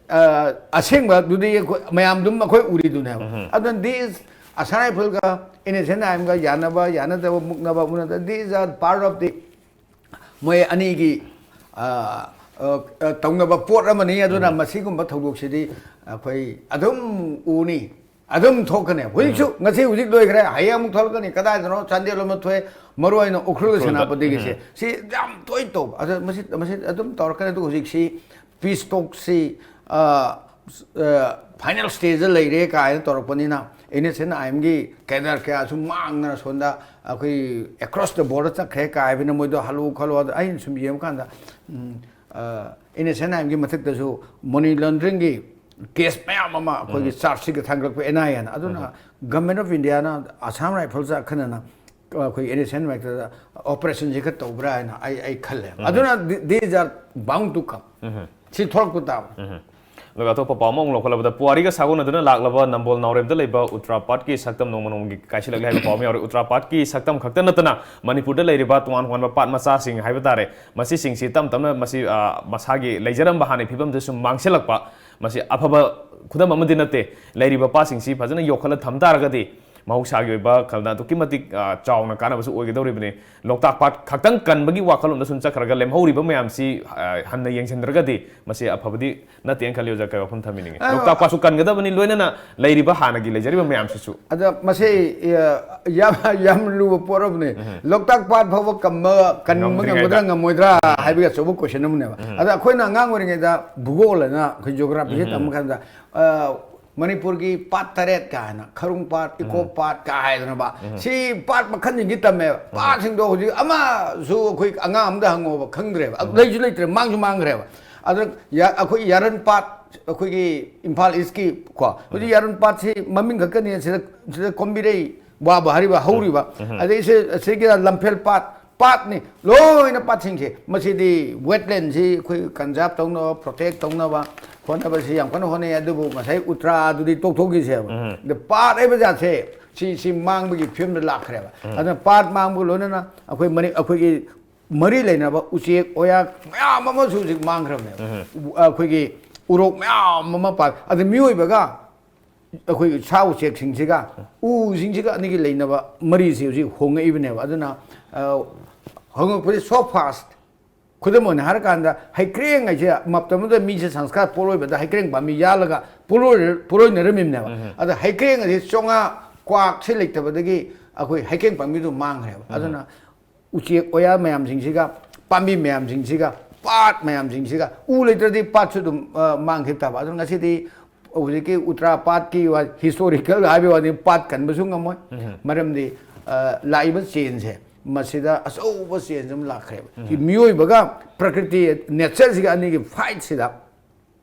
ꯑ, ꯑꯁꯦꯡꯕꯗꯨꯗꯤ ꯑꯩꯈꯣꯏ ꯃꯌꯥꯝ ꯑꯗꯨꯝ ꯑꯩꯈꯣꯏ ꯎꯔꯤꯗꯨꯅꯦꯕ꯫ ꯑꯗꯨꯅ ꯗꯤꯁ ꯑꯁꯥꯝ ꯔꯥꯏꯐꯜꯒ ꯏꯟ ꯑꯦꯁ ꯑꯦꯟ ꯑꯥꯏ ꯑꯦꯝꯒ ꯌꯥꯅꯕ ꯌꯥꯅꯗꯕ ꯃꯨꯛꯅꯕ ꯎꯅꯗꯕ, these are part of the ꯃꯣꯏ ꯑꯅꯤꯒꯤ ꯑ, ꯑ, ꯑ, ꯇꯧꯅꯕ ꯄꯣꯠ ꯑꯃꯅꯤ꯫ ꯑꯗꯨꯅ ꯃꯁꯤꯒꯨꯝꯕ ꯊꯧꯗꯣꯛꯁꯤꯗꯤ ꯑꯩꯈꯣꯏ ꯑꯗꯨꯝ ꯎꯅꯤ, ꯑꯗꯨꯝ ꯊꯣꯛꯀꯅꯤ꯫ ꯍꯧꯖꯤꯛꯁꯨ, ꯉꯁꯤ ꯍꯧꯖꯤꯛ ꯂꯣꯏꯈ꯭ꯔꯦ, ꯍꯌꯦꯡ ꯑꯃꯨꯛ ꯊꯣꯛꯂꯛꯀꯅꯤ꯫ ꯀꯗꯥꯏꯗꯅꯣ? ꯆꯥꯟꯗꯦꯜ ꯑꯃ ꯊꯣꯛꯑꯦ, ꯃꯔꯨ ꯑꯣꯏꯅ ꯎꯈ꯭ꯔꯨꯜ ꯎꯈ꯭ꯔꯨꯜꯗ꯫ ꯁꯦꯅꯥꯄꯇꯤꯒꯤꯁꯦ ꯁꯤ ꯌꯥꯝ ꯇꯣꯏꯅ ꯇꯧꯕ꯫ ꯑꯗ ꯃꯁꯤ ꯃꯁꯤ ꯑꯗꯨꯝ ꯇꯧꯔꯛꯀꯅꯤ꯫ ꯑꯗꯨ ꯍꯧꯖꯤꯛꯁꯤ ꯄꯤꯁ ꯇꯣꯛꯁꯤ ꯐꯥꯏꯅꯦꯜ ꯁ꯭ꯇꯦꯖꯇ ꯂꯩꯔꯦ ꯀꯥꯏꯅ ꯇꯧꯔꯛꯄꯅꯤꯅ, ꯏꯟ ꯑꯦꯁ ꯑꯦꯟ ꯑꯥꯏ ꯑꯦꯝꯒꯤ ꯀꯦꯗꯔ ꯀꯌꯥꯁꯨ ꯃꯥꯡꯗꯅ ꯁꯣꯝꯗ ꯑꯩꯈꯣꯏ ꯑꯦꯀ꯭ꯔꯣꯁ ꯗ ꯕꯣꯔꯗꯔ ꯆꯠꯈ꯭ꯔꯦ ꯀꯥꯏꯕꯅ ꯃꯣꯏꯗꯣ ꯍꯜꯂꯨ ꯈꯜꯂꯨ꯫ ꯑꯗ ꯑꯩꯅ ꯁꯨꯝ ꯌꯦꯡꯕ ꯀꯥꯟꯗ, ꯏꯟ ꯑꯦꯁ ꯑꯦꯟ ꯑꯥꯏ ꯑꯦꯝꯒꯤ ꯃꯊꯛꯇꯁꯨ ꯃꯅꯤ ꯂꯣꯟꯗ꯭ꯔꯤꯡꯒꯤ ꯀꯦꯁ ꯃꯌꯥꯝ ꯑꯃ ꯑꯩꯈꯣꯏꯒꯤ ꯆꯥꯔꯖ ꯁꯤꯠꯀ ꯊꯥꯡꯒꯠꯂꯛꯄ ꯑꯦꯟ ꯑꯥꯏ ꯑꯦꯅ꯫ ꯑꯗꯨꯅ government of Indian Assam rifles ꯑꯈꯟꯅꯅ ꯑꯩꯈꯣꯏ ꯏꯟ ꯑꯦꯁ ꯑꯦꯟ ꯑꯥꯏ ꯑꯦꯝ ꯃꯔꯛꯇꯗ ꯑꯣꯄꯔꯦꯁꯟꯁꯤ ꯈꯔ ꯇꯧꯕ꯭ꯔꯥ ꯍꯥꯏꯅ ꯑꯩ ꯑꯩ ꯈꯜꯂꯦ꯫ ꯑꯗꯨꯅ these are bound to come꯫ ꯁꯤ ꯊꯣꯛꯂꯛꯄ ꯇꯥꯕꯅꯤ꯫ ꯑꯗꯨꯒ ꯑꯇꯣꯞꯄ ꯄꯥꯎ ꯑꯃ ꯑꯃꯨꯛ ꯂꯧꯈꯠꯂꯕꯗ, ꯄꯨꯋꯥꯔꯤꯒ ꯁꯥꯒꯣꯟꯅꯗꯨꯅ ꯂꯥꯛꯂꯕ ꯅꯝꯕꯣꯜ ꯅꯥꯎꯔꯦꯝꯗ ꯂꯩꯕ ꯎꯇ꯭ꯔꯥ ꯄꯥꯠꯀꯤ ꯁꯛꯇꯝ ꯅꯣꯡꯃ ꯅꯣꯡꯃꯒꯤ ꯀꯥꯏꯁꯤꯜꯂꯛꯂꯦ ꯍꯥꯏꯕ ꯄꯥꯎ ꯑꯃ ꯌꯥꯎꯔꯤ꯫ ꯎꯇ꯭ꯔꯥ ꯄꯥꯠꯀꯤ ꯁꯛꯇꯝ ꯈꯛꯇ ꯅꯠꯇꯅ ꯃꯅꯤꯄꯨꯔꯗ ꯂꯩꯔꯤꯕ ꯇꯣꯉꯥꯟ ꯇꯣꯉꯥꯟꯕ ꯄꯥꯠ ꯃꯆꯥꯁꯤꯡ ꯍꯥꯏꯕ ꯇꯥꯔꯦ, ꯃꯁꯤꯁꯤꯡꯁꯤ ꯇꯞ ꯇꯞꯅ ꯃꯁꯤ, ꯑ, ꯃꯁꯥꯒꯤ ꯂꯩꯖꯔꯝꯕ ꯍꯥꯟꯅꯒꯤ ꯐꯤꯕꯝꯗ ꯁꯨꯝ ꯃꯥꯡꯁꯤꯜꯂꯛꯄ, ꯃꯁꯤ ꯑꯐꯕ ꯈꯨꯗꯝ ꯑꯃꯗꯤ ꯅꯠꯇꯦ꯫ ꯂꯩꯔꯤꯕ ꯄꯥꯠꯁꯤꯡꯁꯤ ꯐꯖꯅ ꯌꯣꯛꯈꯠꯂ ꯊꯝ ꯇꯥꯔꯒꯗꯤ ꯃꯍꯧꯁꯥꯒꯤ ꯑꯣꯏꯕ ꯈꯜꯗ ꯑꯗꯨꯛꯀꯤ ꯃꯇꯤꯛ, ꯑ, ꯆꯥꯎꯅ ꯀꯥꯟꯅꯕꯁꯨ ꯑꯣꯏꯒꯗꯧꯔꯤꯕꯅꯤ꯫ ꯂꯣꯛꯇꯥꯛ ꯄꯥꯠ ꯈꯛꯇꯪ ꯀꯟꯕꯒꯤ ꯋꯥꯈꯜꯂꯣꯝꯗ ꯁꯨꯝ ꯆꯠꯈ꯭ꯔꯒ ꯂꯦꯝꯍꯧꯔꯤꯕ ꯃꯌꯥꯝꯁꯤ, ꯑ, ꯍꯟꯅ ꯌꯦꯡꯁꯤꯟꯗ꯭ꯔꯒꯗꯤ ꯃꯁꯤ ꯑꯐꯕꯗꯤ ꯅꯠꯇꯦꯅ ꯈꯜꯂꯤ꯫ ꯑꯣꯖꯥ, ꯀꯔꯤ ꯋꯥꯐꯝ ꯊꯝꯕꯤꯅꯤꯡꯉꯤ? ꯑ, ꯂꯣꯛꯇꯥꯛ ꯄꯥꯠꯁꯨ ꯀꯟꯒꯗꯕꯅꯤ, ꯂꯣꯏꯅꯅ ꯂꯩꯔꯤꯕ ꯍꯥꯟꯅꯒꯤ ꯂꯩꯖꯔꯤꯕ ꯃꯌꯥꯝꯁꯤꯁꯨ꯫ ꯑꯗ ꯃꯁꯤ, ꯑ, ꯌꯥꯝ, ꯌꯥꯝ ꯂꯨꯕ ꯄꯣꯠ ꯑꯃꯅꯤ꯫ ꯂꯣꯛꯇꯥꯛ ꯄꯥꯠ ꯐꯥꯎꯕ ꯀꯝꯕ, ꯀꯟꯕ ꯉꯝꯗ꯭ꯔꯤꯉꯩꯗ꯫ ꯉꯝꯒꯗ꯭ꯔꯥ ꯉꯝꯃꯣꯏꯗ꯭ꯔꯥ ꯍꯥꯏꯕꯒꯤ ꯑꯆꯧꯕ ꯀꯣꯏꯁꯟ ꯑꯃꯅꯦꯕ꯫ ꯑꯗ ꯑꯩꯈꯣꯏꯅ ꯑꯉꯥꯡ ꯑꯣꯏꯔꯤꯉꯩꯗ ꯚꯨꯒꯣꯜ ꯍꯥꯏꯅ ꯑꯩꯈꯣꯏ ꯖꯤꯑꯣꯒ꯭ꯔꯥꯐꯤꯁꯤ ꯇꯝꯕ ꯀꯥꯟꯗ, ꯑ, ꯃꯅꯤꯄꯨꯔꯒꯤ ꯄꯥꯠ ꯇꯔꯦꯠ ꯀꯥꯏꯅ, ꯈꯔꯨꯡ ꯄꯥꯠ, ꯏꯀꯣꯞ ꯄꯥꯠ ꯀꯥ ꯍꯥꯏꯗꯅꯕ, ꯁꯤ ꯄꯥꯠ ꯃꯈꯜꯁꯤꯡꯁꯤ ꯇꯝꯃꯦꯕ꯫ ꯄꯥꯠꯁꯤꯡꯗꯣ ꯍꯧꯖꯤꯛ ꯑꯃꯁꯨ ꯑꯩꯈꯣꯏ ꯑꯉꯥꯡ ꯑꯃꯗ ꯍꯪꯉꯣꯕ, ꯈꯪꯗ꯭ꯔꯦꯕ꯫ ꯑꯗꯨ ꯂꯩꯁꯨ ꯂꯩꯇ꯭ꯔꯦ, ꯃꯥꯡꯁꯨ ꯃꯥꯡꯈ꯭ꯔꯦꯕ꯫ ꯑꯗꯨꯅ ꯌꯥ-, ꯑꯩꯈꯣꯏ ꯌꯥꯔꯟ ꯄꯥꯠ, ꯑꯩꯈꯣꯏꯒꯤ ꯏꯝꯐꯥꯜ ꯏꯁꯀꯤ ꯀꯣ, ꯍꯧꯖꯤꯛ ꯌꯥꯔꯟ ꯄꯥꯠꯁꯤ ꯃꯃꯤꯡ ꯈꯛꯇꯅꯤ ꯁꯤꯗ, ꯁꯤꯗ ꯀꯣꯝꯕꯤꯔꯩ ꯋꯥꯕ ꯍꯥꯏꯔꯤꯕ ꯍꯧꯔꯤꯕ꯫ ꯑꯗꯩ ꯁꯤ-, ꯁꯤꯒꯤ ꯂꯝꯐꯦꯜ ꯄꯥꯠ, ꯄꯥꯠꯅꯤ꯫ ꯂꯣꯏꯅ ꯄꯥꯠꯁꯤꯡꯁꯦ, ꯃꯁꯤꯗꯤ ꯋꯦꯠꯂꯦꯟꯁꯤ ꯑꯩꯈꯣꯏ ꯀꯟꯖꯥꯔꯕ ꯇꯧꯅꯕ, ꯄ꯭ꯔꯣꯇꯦꯛ ꯇꯧꯅꯕ ꯍꯣꯠꯅꯕꯁꯤ ꯌꯥꯝ ꯀꯟꯅ ꯍꯣꯠꯅꯩ꯫ ꯑꯗꯨꯕꯨ ꯉꯁꯥꯏ ꯎꯇ꯭ꯔꯥꯗꯨꯗꯤ ꯇꯣꯛꯊꯣꯛꯈꯤꯁꯦꯕ꯫ ꯑꯗ ꯄꯥꯠ ꯍꯥꯏꯕ ꯖꯥꯠꯁꯦ ꯁꯤ ꯁꯤ ꯃꯥꯡꯕꯒꯤ ꯐꯤꯕꯝꯗ ꯂꯥꯛꯈ꯭ꯔꯦꯕ꯫ ꯑꯗꯨꯅ ꯄꯥꯠ ꯃꯥꯡꯕꯒ ꯂꯣꯏꯅꯅ ꯑꯩꯈꯣꯏ ꯃꯔꯤ ꯑꯩꯈꯣꯏꯒꯤ ꯃꯔꯤ ꯂꯩꯅꯕ ꯎꯆꯦꯛ ꯋꯥꯌꯥ ꯃꯌꯥꯝ ꯑꯃꯁꯨ ꯍꯧꯖꯤꯛ ꯃꯥꯡꯈ꯭ꯔꯕꯅꯦꯕ꯫ ꯎ- ꯑꯩꯈꯣꯏꯒꯤ ꯎꯔꯣꯛ ꯃꯌꯥꯝ ꯑꯃ ꯄꯥꯏ꯫ ꯑꯗ ꯃꯤꯑꯣꯏꯕꯒ ꯑꯩꯈꯣꯏꯒꯤ ꯁꯥ ꯎꯆꯦꯛꯁꯤꯡꯁꯤꯒ ꯎꯁꯤꯡꯁꯤꯒ ꯑꯅꯤꯒꯤ ꯂꯩꯅꯕ ꯃꯔꯤꯁꯤ ꯍꯧꯖꯤꯛ ꯍꯣꯡꯉꯛꯏꯕꯅꯦꯕ꯫ ꯑꯗꯨꯅ ꯑ, ꯍꯣꯡꯉꯛꯄꯁꯦ so fast꯫ ꯈꯨꯗꯝ ꯑꯣꯏꯅ ꯍꯥꯏꯔꯀꯥꯟꯗ ꯍꯩꯀ꯭ꯔꯦꯡ ꯍꯥꯏꯁꯦ ꯃꯇꯝ ꯑꯃꯗ ꯃꯤꯁꯦ ꯁꯪꯁꯀ꯭ꯔꯥꯠ ꯄꯣꯠꯂꯣꯏꯕꯗ ꯍꯩꯀ꯭ꯔꯦꯡ ꯄꯥꯝꯕꯤ ꯌꯥꯜꯂꯒ ꯄꯣꯠꯂꯣꯏ ꯄꯣꯠꯂꯣꯏꯅꯔꯝꯃꯤꯕꯅꯦꯕ꯫ ꯑꯗ ꯍꯩꯀ꯭ꯔꯦꯡ ꯑꯁꯤ ꯆꯣꯉꯥ ꯀ꯭ꯋꯥꯛꯁꯦ ꯂꯩꯇꯕꯗꯒꯤ ꯑꯩꯈꯣꯏ ꯍꯩꯀ꯭ꯔꯦꯡ ꯄꯥꯝꯕꯤꯗꯨ ꯃꯥꯡꯈ꯭ꯔꯦꯕ꯫ ꯑꯗꯨꯅ ꯎꯆꯦꯛ ꯋꯥꯌꯥ ꯃꯌꯥꯝꯁꯤꯡꯁꯤꯒ ꯄꯥꯝꯕꯤ ꯃꯌꯥꯝꯁꯤꯡꯁꯤꯒ ꯄꯥꯠ ꯃꯌꯥꯝꯁꯤꯡꯁꯤꯒ ꯎ ꯂꯩꯇ꯭ꯔꯗꯤ ꯄꯥꯠꯁꯨ ꯑꯗꯨꯝ ꯑ, ꯃꯥꯡꯈꯤꯕ ꯇꯥꯕ꯫ ꯑꯗꯨꯅ ꯉꯁꯤꯗꯤ ꯍꯧꯖꯤꯛꯀꯤ ꯎꯇ꯭ꯔꯥ ꯄꯥꯠꯀꯤ ꯋꯥ ꯍꯤꯁꯇꯣꯔꯤꯀꯦꯜ ꯍꯥꯏꯕꯒꯤ ꯋꯥꯅꯤ, ꯄꯥꯠ ꯀꯟꯕꯁꯨ ꯉꯝꯃꯣꯏ꯫ ꯃꯔꯝꯗꯤ ꯑ, ꯂꯥꯛꯏꯕ ꯆꯦꯟꯖꯁꯦ ꯃꯁꯤꯗ ꯑꯆꯧꯕ ꯆꯦꯟꯖ ꯑꯃ ꯂꯥꯛꯈ꯭ꯔꯦꯕ꯫ ꯁꯤ ꯃꯤꯑꯣꯏꯕꯒ ꯄ꯭ꯔꯀ꯭ꯔꯤꯇꯤ ꯅꯦꯆꯔꯁꯤꯒ ꯑꯅꯤꯒꯤ ꯐꯥꯏꯠꯁꯤꯗ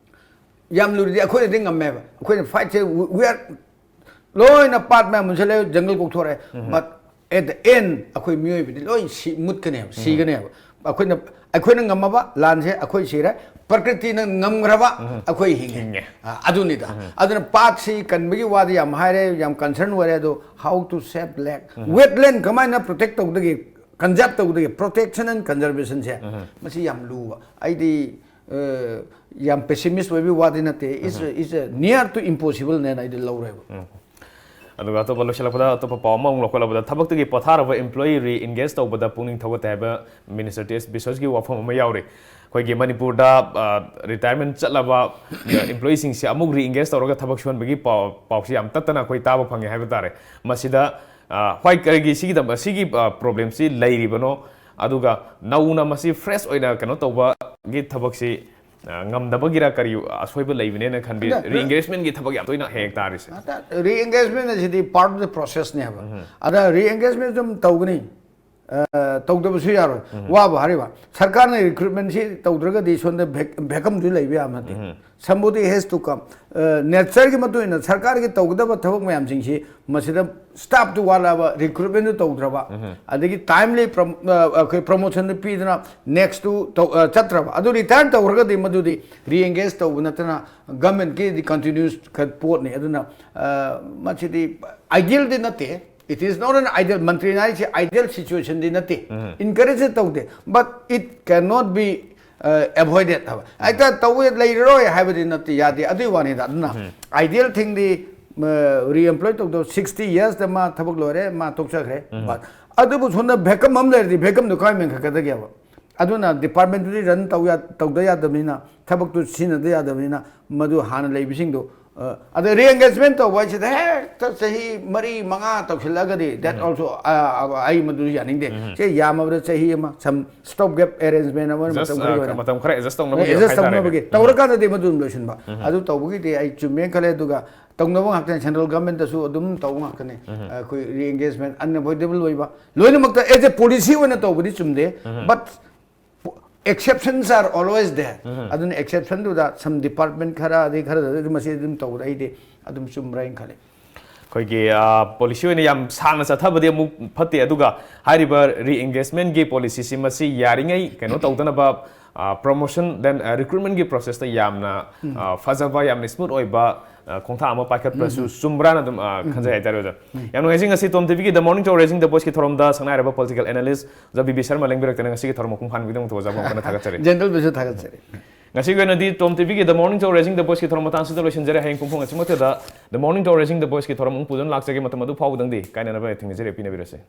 ꯌꯥꯝ ꯂꯨꯔꯤꯗꯤ ꯑꯩꯈꯣꯏꯅꯗꯤ ꯉꯝꯃꯦꯕ꯫ ꯑꯩꯈꯣꯏꯅ ꯐꯥꯏꯠꯁꯦ we are ꯂꯣꯏꯅ ꯄꯥꯠ ꯃꯌꯥꯝ ꯃꯨꯟꯁꯜꯂꯦ, ꯖꯪꯒꯜ ꯀꯣꯛꯊꯣꯔꯛꯑꯦ꯫ But at the end ꯑꯩꯈꯣꯏ ꯃꯤꯑꯣꯏꯕꯗꯤ ꯂꯣꯏ ꯁꯤ ꯃꯨꯠꯀꯅꯦꯕ, ꯁꯤꯒꯅꯦꯕ꯫ ꯑꯩꯈꯣꯏꯅ ꯑꯩꯈꯣꯏꯅ ꯉꯝꯃꯕ ꯂꯥꯟꯁꯦ ꯑꯩꯈꯣꯏ ꯁꯤꯔꯦ, ꯄ꯭ꯔꯀ꯭ꯔꯤꯇꯤꯅ ꯉꯝꯈ꯭ꯔꯕ ꯑꯩꯈꯣꯏ ꯍꯤꯡꯉꯦ꯫ ꯍꯤꯡꯉꯦ꯫ ꯑ, ꯑꯗꯨꯅꯤꯗ꯫ ꯑꯗꯨꯅ ꯄꯥꯠꯁꯤ ꯀꯟꯕꯒꯤ ꯋꯥꯗꯤ ꯌꯥꯝ ꯍꯥꯏꯔꯦ, ꯌꯥꯝ concern ꯑꯣꯏꯔꯦ꯫ ꯑꯗꯣ how to save lake, wetland ꯀꯃꯥꯏꯅ protect ꯇꯧꯗꯒꯦ, conserve ꯇꯧꯗꯒꯦ, protection and conservationꯁꯦ ꯃꯁꯤ ꯌꯥꯝ ꯂꯨꯕ꯫ ꯑꯩꯗꯤ ꯑ, ꯌꯥꯝ pessimist ꯑꯣꯏꯕꯒꯤ ꯋꯥꯗꯤ ꯅꯠꯇꯦ, it's a- it's a near to impossible ꯅꯦꯅ ꯑꯩꯗꯤ ꯂꯧꯔꯦꯕ꯫ ꯑꯗꯨꯒ ꯑꯇꯣꯞꯄ ꯂꯣꯏꯁꯤꯜꯂꯛꯄꯗ ꯑꯇꯣꯞꯄ ꯄꯥꯎ ꯑꯃꯃꯨꯛ ꯂꯧꯈꯠꯂꯕꯗ, ꯊꯕꯛꯇꯒꯤ ꯄꯣꯊꯥꯔꯕ employee re-engage ꯇꯧꯕꯗ ꯄꯨꯛꯅꯤꯡ ꯊꯧꯒꯠꯇꯦ ꯍꯥꯏꯕ minister ꯇꯤ ꯑꯦꯁ ꯕꯤꯁ꯭ꯋꯥꯁꯀꯤ ꯋꯥꯐꯝ ꯑꯃ ꯌꯥꯎꯔꯤ꯫ ꯑꯩꯈꯣꯏꯒꯤ ꯃꯅꯤꯄꯨꯔꯗ, ꯑ, retirement ꯆꯠꯂꯕ, ꯑ, employeeꯁꯤꯡꯁꯦ ꯑꯃꯨꯛ re-engage ꯇꯧꯔꯒ ꯊꯕꯛ ꯁꯨꯍꯟꯕꯒꯤ ꯄꯥꯎ ꯄꯥꯎꯁꯤ ꯌꯥꯝ ꯇꯠꯇꯅ ꯑꯩꯈꯣꯏ ꯇꯥꯕ ꯐꯪꯉꯦ ꯍꯥꯏꯕ ꯇꯥꯔꯦ꯫ ꯃꯁꯤꯗ, ꯑ, why ꯀꯔꯤꯒꯤ ꯁꯤꯒꯤꯗꯃꯛ ꯁꯤꯒꯤ, ꯑ, problemꯁꯤ ꯂꯩꯔꯤꯕꯅꯣ? ꯑꯗꯨꯒ ꯅꯧꯅ ꯃꯁꯤ fresh ꯑꯣꯏꯅ ꯀꯩꯅꯣ ꯇꯧꯕꯒꯤ ꯊꯕꯛꯁꯤ, ꯑ, ꯉꯝꯗꯕꯒꯤꯔ ꯀꯔꯤ ꯑꯁꯣꯏꯕ ꯂꯩꯕꯅꯦꯅ ꯈꯟꯕꯤ? ꯑꯗ, re-engagementꯀꯤ ꯊꯕꯛ ꯌꯥꯝ ꯇꯣꯏꯅ ꯍꯦꯛ ꯍꯦꯛ ꯇꯥꯔꯤꯁꯦ꯫ Re-engagement ꯑꯁꯤꯗꯤ part of the processꯅꯦꯕ꯫ ꯑꯗ re-engagement ꯑꯗꯨꯝ ꯇꯧꯒꯅꯤ꯫ ꯇꯧꯗꯕꯁꯨ ꯌꯥꯔꯣꯏ꯫ ꯋꯥꯕ ꯍꯥꯏꯔꯤꯕ ꯁꯔꯀꯥꯔꯅ ꯔꯤꯀ꯭ꯔꯨꯠꯃꯦꯟꯁꯤ ꯇꯧꯗ꯭ꯔꯒꯗꯤ ꯁꯣꯝꯗ vac- vacuum ꯁꯨ ꯂꯩꯕ ꯌꯥꯕ ꯅꯠꯇꯦ꯫ Somebody has to come. Nature ꯒꯤ ꯃꯇꯨꯡ ꯏꯟꯅ ꯁꯔꯀꯥꯔꯒꯤ ꯇꯧꯒꯗꯕ ꯊꯕꯛ ꯃꯌꯥꯝꯁꯤꯡꯁꯤ ꯃꯁꯤꯗ staff ꯇꯨ ꯋꯥꯠꯂꯛꯑꯕ, ꯔꯤꯀ꯭ꯔꯨꯠꯃꯦꯟꯗꯨ ꯇꯧꯗ꯭ꯔꯕ, ꯑꯗꯒꯤ timely ꯄ꯭ꯔꯝ- ꯑ, ꯑꯩꯈꯣꯏ promotion ꯗꯨ ꯄꯤꯗꯅ next ꯇꯨ ꯇꯧ- ꯑ, ꯆꯠꯇ꯭ꯔꯕ, ꯑꯗꯨ retire ꯇꯧꯈ꯭ꯔꯒꯗꯤ ꯃꯗꯨꯗꯤ re engage ꯇꯧꯕ ꯅꯠꯇꯅ government ꯀꯤꯗꯤ continuous ꯈ- ꯄꯣꯠꯅꯤ꯫ ꯑꯗꯨꯅ ꯑ, ꯃꯁꯤꯗꯤ ideal ꯗꯤ ꯅꯠꯇꯦ꯫ It is not an ideal. ꯃꯟꯇ꯭ꯔꯤꯅ ꯍꯥꯏꯁꯤ ideal situation ꯗꯤ ꯅꯠꯇꯦ꯫ Encourage ꯇꯧꯗꯦ, but it cannot be avoided ꯍꯥꯏꯕ꯫ ꯍꯦꯛꯇ ꯇꯧꯕ ꯂꯩꯔꯔꯣꯏ ꯍꯥꯏꯕꯗꯤ ꯅꯠꯇꯦ, ꯌꯥꯗꯦ, ꯑꯗꯨꯒꯤ ꯋꯥꯅꯤꯗ꯫ ꯑꯗꯨꯅ ideal thing ꯗꯤ re employ ꯇꯧꯗꯧ, sixty years ꯇ ꯃꯥ ꯊꯕꯛ ꯂꯣꯏꯔꯦ, ꯃꯥ ꯇꯣꯛꯆꯈ꯭ꯔꯦ꯫ But ꯑꯗꯨꯕꯨ ꯁꯣꯝꯗ vacuum ꯑꯃ ꯂꯩꯔꯗꯤ vacuum ꯗꯨ ꯀꯃꯥꯏ ꯃꯦꯟꯈꯠꯀꯗꯒꯦꯕ? ꯑꯗꯨꯅ department ꯇꯨꯗꯤ run ꯇꯧ ꯌꯥ- ꯇꯧꯗ ꯌꯥꯗꯕꯅꯤꯅ, ꯊꯕꯛꯇꯨ ꯁꯤꯖꯤꯟꯅꯗ ꯌꯥꯗꯕꯅꯤꯅ, ꯃꯗꯨ ꯍꯥꯟꯅ ꯂꯩꯕꯁꯤꯡꯗꯨ ꯑ, ꯑꯗ re engagement ꯇꯧꯕ ꯍꯥꯏꯁꯤꯗ ꯍꯦꯛꯇ ꯆꯍꯤ ꯃꯔꯤ ꯃꯉꯥ ꯇꯧꯁꯤꯜꯂꯛꯑꯒꯗꯤ, that also, ꯑ, ꯑ, ꯑꯩ ꯃꯗꯨ ꯌꯥꯅꯤꯡꯗꯦ꯫ ꯁꯦ ꯌꯥꯝꯃꯕꯗ ꯆꯍꯤ ꯑꯃ, some stop gap arrangement ꯑꯃ, just ꯃꯇꯝ ꯈꯔꯒꯤ ꯑꯣꯏꯅ ꯃꯇꯝ ꯈꯔ adjust ꯇꯧꯅꯕꯒꯤ adjust ꯍꯥꯏꯇꯥꯔꯦꯅꯦ꯫ ꯇꯧꯅꯕꯒꯤ ꯇꯧꯔꯀꯥꯟꯗꯗꯤ ꯃꯗꯨ ꯑꯗꯨꯝ ꯂꯣꯏꯁꯤꯟꯕ꯫ ꯑꯗꯨ ꯇꯧꯕꯒꯤꯗꯤ ꯑꯩ ꯆꯨꯝꯃꯦꯅ ꯈꯜꯂꯦ꯫ ꯑꯗꯨꯒ ꯇꯧꯅꯕ ꯉꯥꯛꯇꯅꯤ, central government ꯇꯁꯨ ꯑꯗꯨꯝ ꯇꯧꯕ ꯉꯥꯛꯇꯅꯤ꯫ ꯑꯩꯈꯣꯏ re engagement unavoidable ꯑꯣꯏꯕ, ꯂꯣꯏꯅꯃꯛꯇ as a policy ꯑꯣꯏꯅ ꯇꯧꯕꯗꯤ ꯆꯨꯝꯗꯦ, but exceptions are always there. ꯑꯗꯨꯅ exception ꯗꯨꯗ some department ꯈꯔ, ꯑꯗꯩ ꯈꯔꯗ ꯑꯗꯨꯝ ꯃꯁꯤ ꯑꯗꯨꯝ ꯇꯧꯕꯗ ꯑꯩꯗꯤ ꯑꯗꯨꯝ ꯆꯨꯝꯕ꯭ꯔꯥ ꯍꯥꯏꯅ ꯈꯜꯂꯤ꯫ ꯑꯩꯈꯣꯏꯒꯤ policy ꯑꯣꯏꯅ ꯌꯥꯝ ꯁꯥꯡꯅ ꯆꯠꯊꯕꯗꯤ ꯑꯃꯨꯛ ꯐꯠꯇꯦ꯫ ꯑꯗꯨꯒ ꯍꯥꯏꯔꯤꯕ re engagement ꯀꯤ policy ꯁꯤ ꯃꯁꯤ ꯌꯥꯔꯤꯉꯩ ꯀꯩꯅꯣ ꯇꯧꯗꯅꯕ, promotion, then recruitment ꯀꯤ process ꯇ ꯌꯥꯝꯅ ꯐꯖꯕ, ꯌꯥꯝꯅ smooth ꯑꯣꯏꯕ ꯈꯣꯡꯊꯥꯡ ꯑꯃ ꯄꯥꯏꯈꯠꯄꯁꯨ ꯆꯨꯝꯕ꯭ꯔꯥꯅ ꯑꯗꯨꯝ ꯈꯟꯖꯩ ꯍꯥꯏꯇꯥꯔꯦ ꯑꯣꯖꯥ꯫ ꯌꯥꯝ ꯅꯨꯡꯉꯥꯏꯖꯩ꯫ ꯉꯁꯤ Tom TV ꯒꯤ The Morning Show Raising the Voice ꯀꯤ ꯊꯧꯔꯝꯗ ꯁꯛꯅꯥꯏꯔꯕ political analyst ꯑꯣꯖꯥ ꯕꯤ ꯕꯤ ꯁꯔꯃ ꯂꯦꯡꯕꯤꯔꯛꯇꯅ ꯉꯁꯤꯒꯤ ꯊꯧꯔꯝ ꯃꯄꯨꯡ ꯐꯥꯍꯟꯕꯒꯤꯗꯃꯛꯇ ꯑꯣꯖꯥꯕꯨ ꯑꯃꯨꯛ ꯍꯟꯅ ꯊꯥꯒꯠꯆꯔꯤ꯫ General ꯕꯨꯁꯨ ꯊꯥꯒꯠꯆꯔꯤ꯫ ꯉꯁꯤꯒꯤ ꯑꯣꯏꯅꯗꯤ Tom TV ꯒꯤ The Morning Show Raising the Voice ꯀꯤ ꯊꯧꯔꯝ ꯃꯇꯥꯡꯁꯤꯗ ꯂꯣꯏꯁꯤꯟꯖꯔꯦ꯫ ꯍꯌꯦꯡ ꯄꯨꯡ ꯐꯥꯎ ꯉꯁꯤꯃꯛꯇꯗ The Morning Show Raising the Voice ꯀꯤ ꯊꯧꯔꯝ ꯑꯃꯨꯛ ꯄꯨꯗꯨꯅ ꯂꯥꯛꯆꯒꯦ꯫ ꯃꯇꯝ ꯑꯗꯨ ꯐꯥꯎꯕꯗꯪꯗꯤ ꯀꯥꯏꯅꯅꯕ ꯊꯤꯡꯖꯔꯦ, ꯄꯤꯅꯕꯤꯔꯁꯦ꯫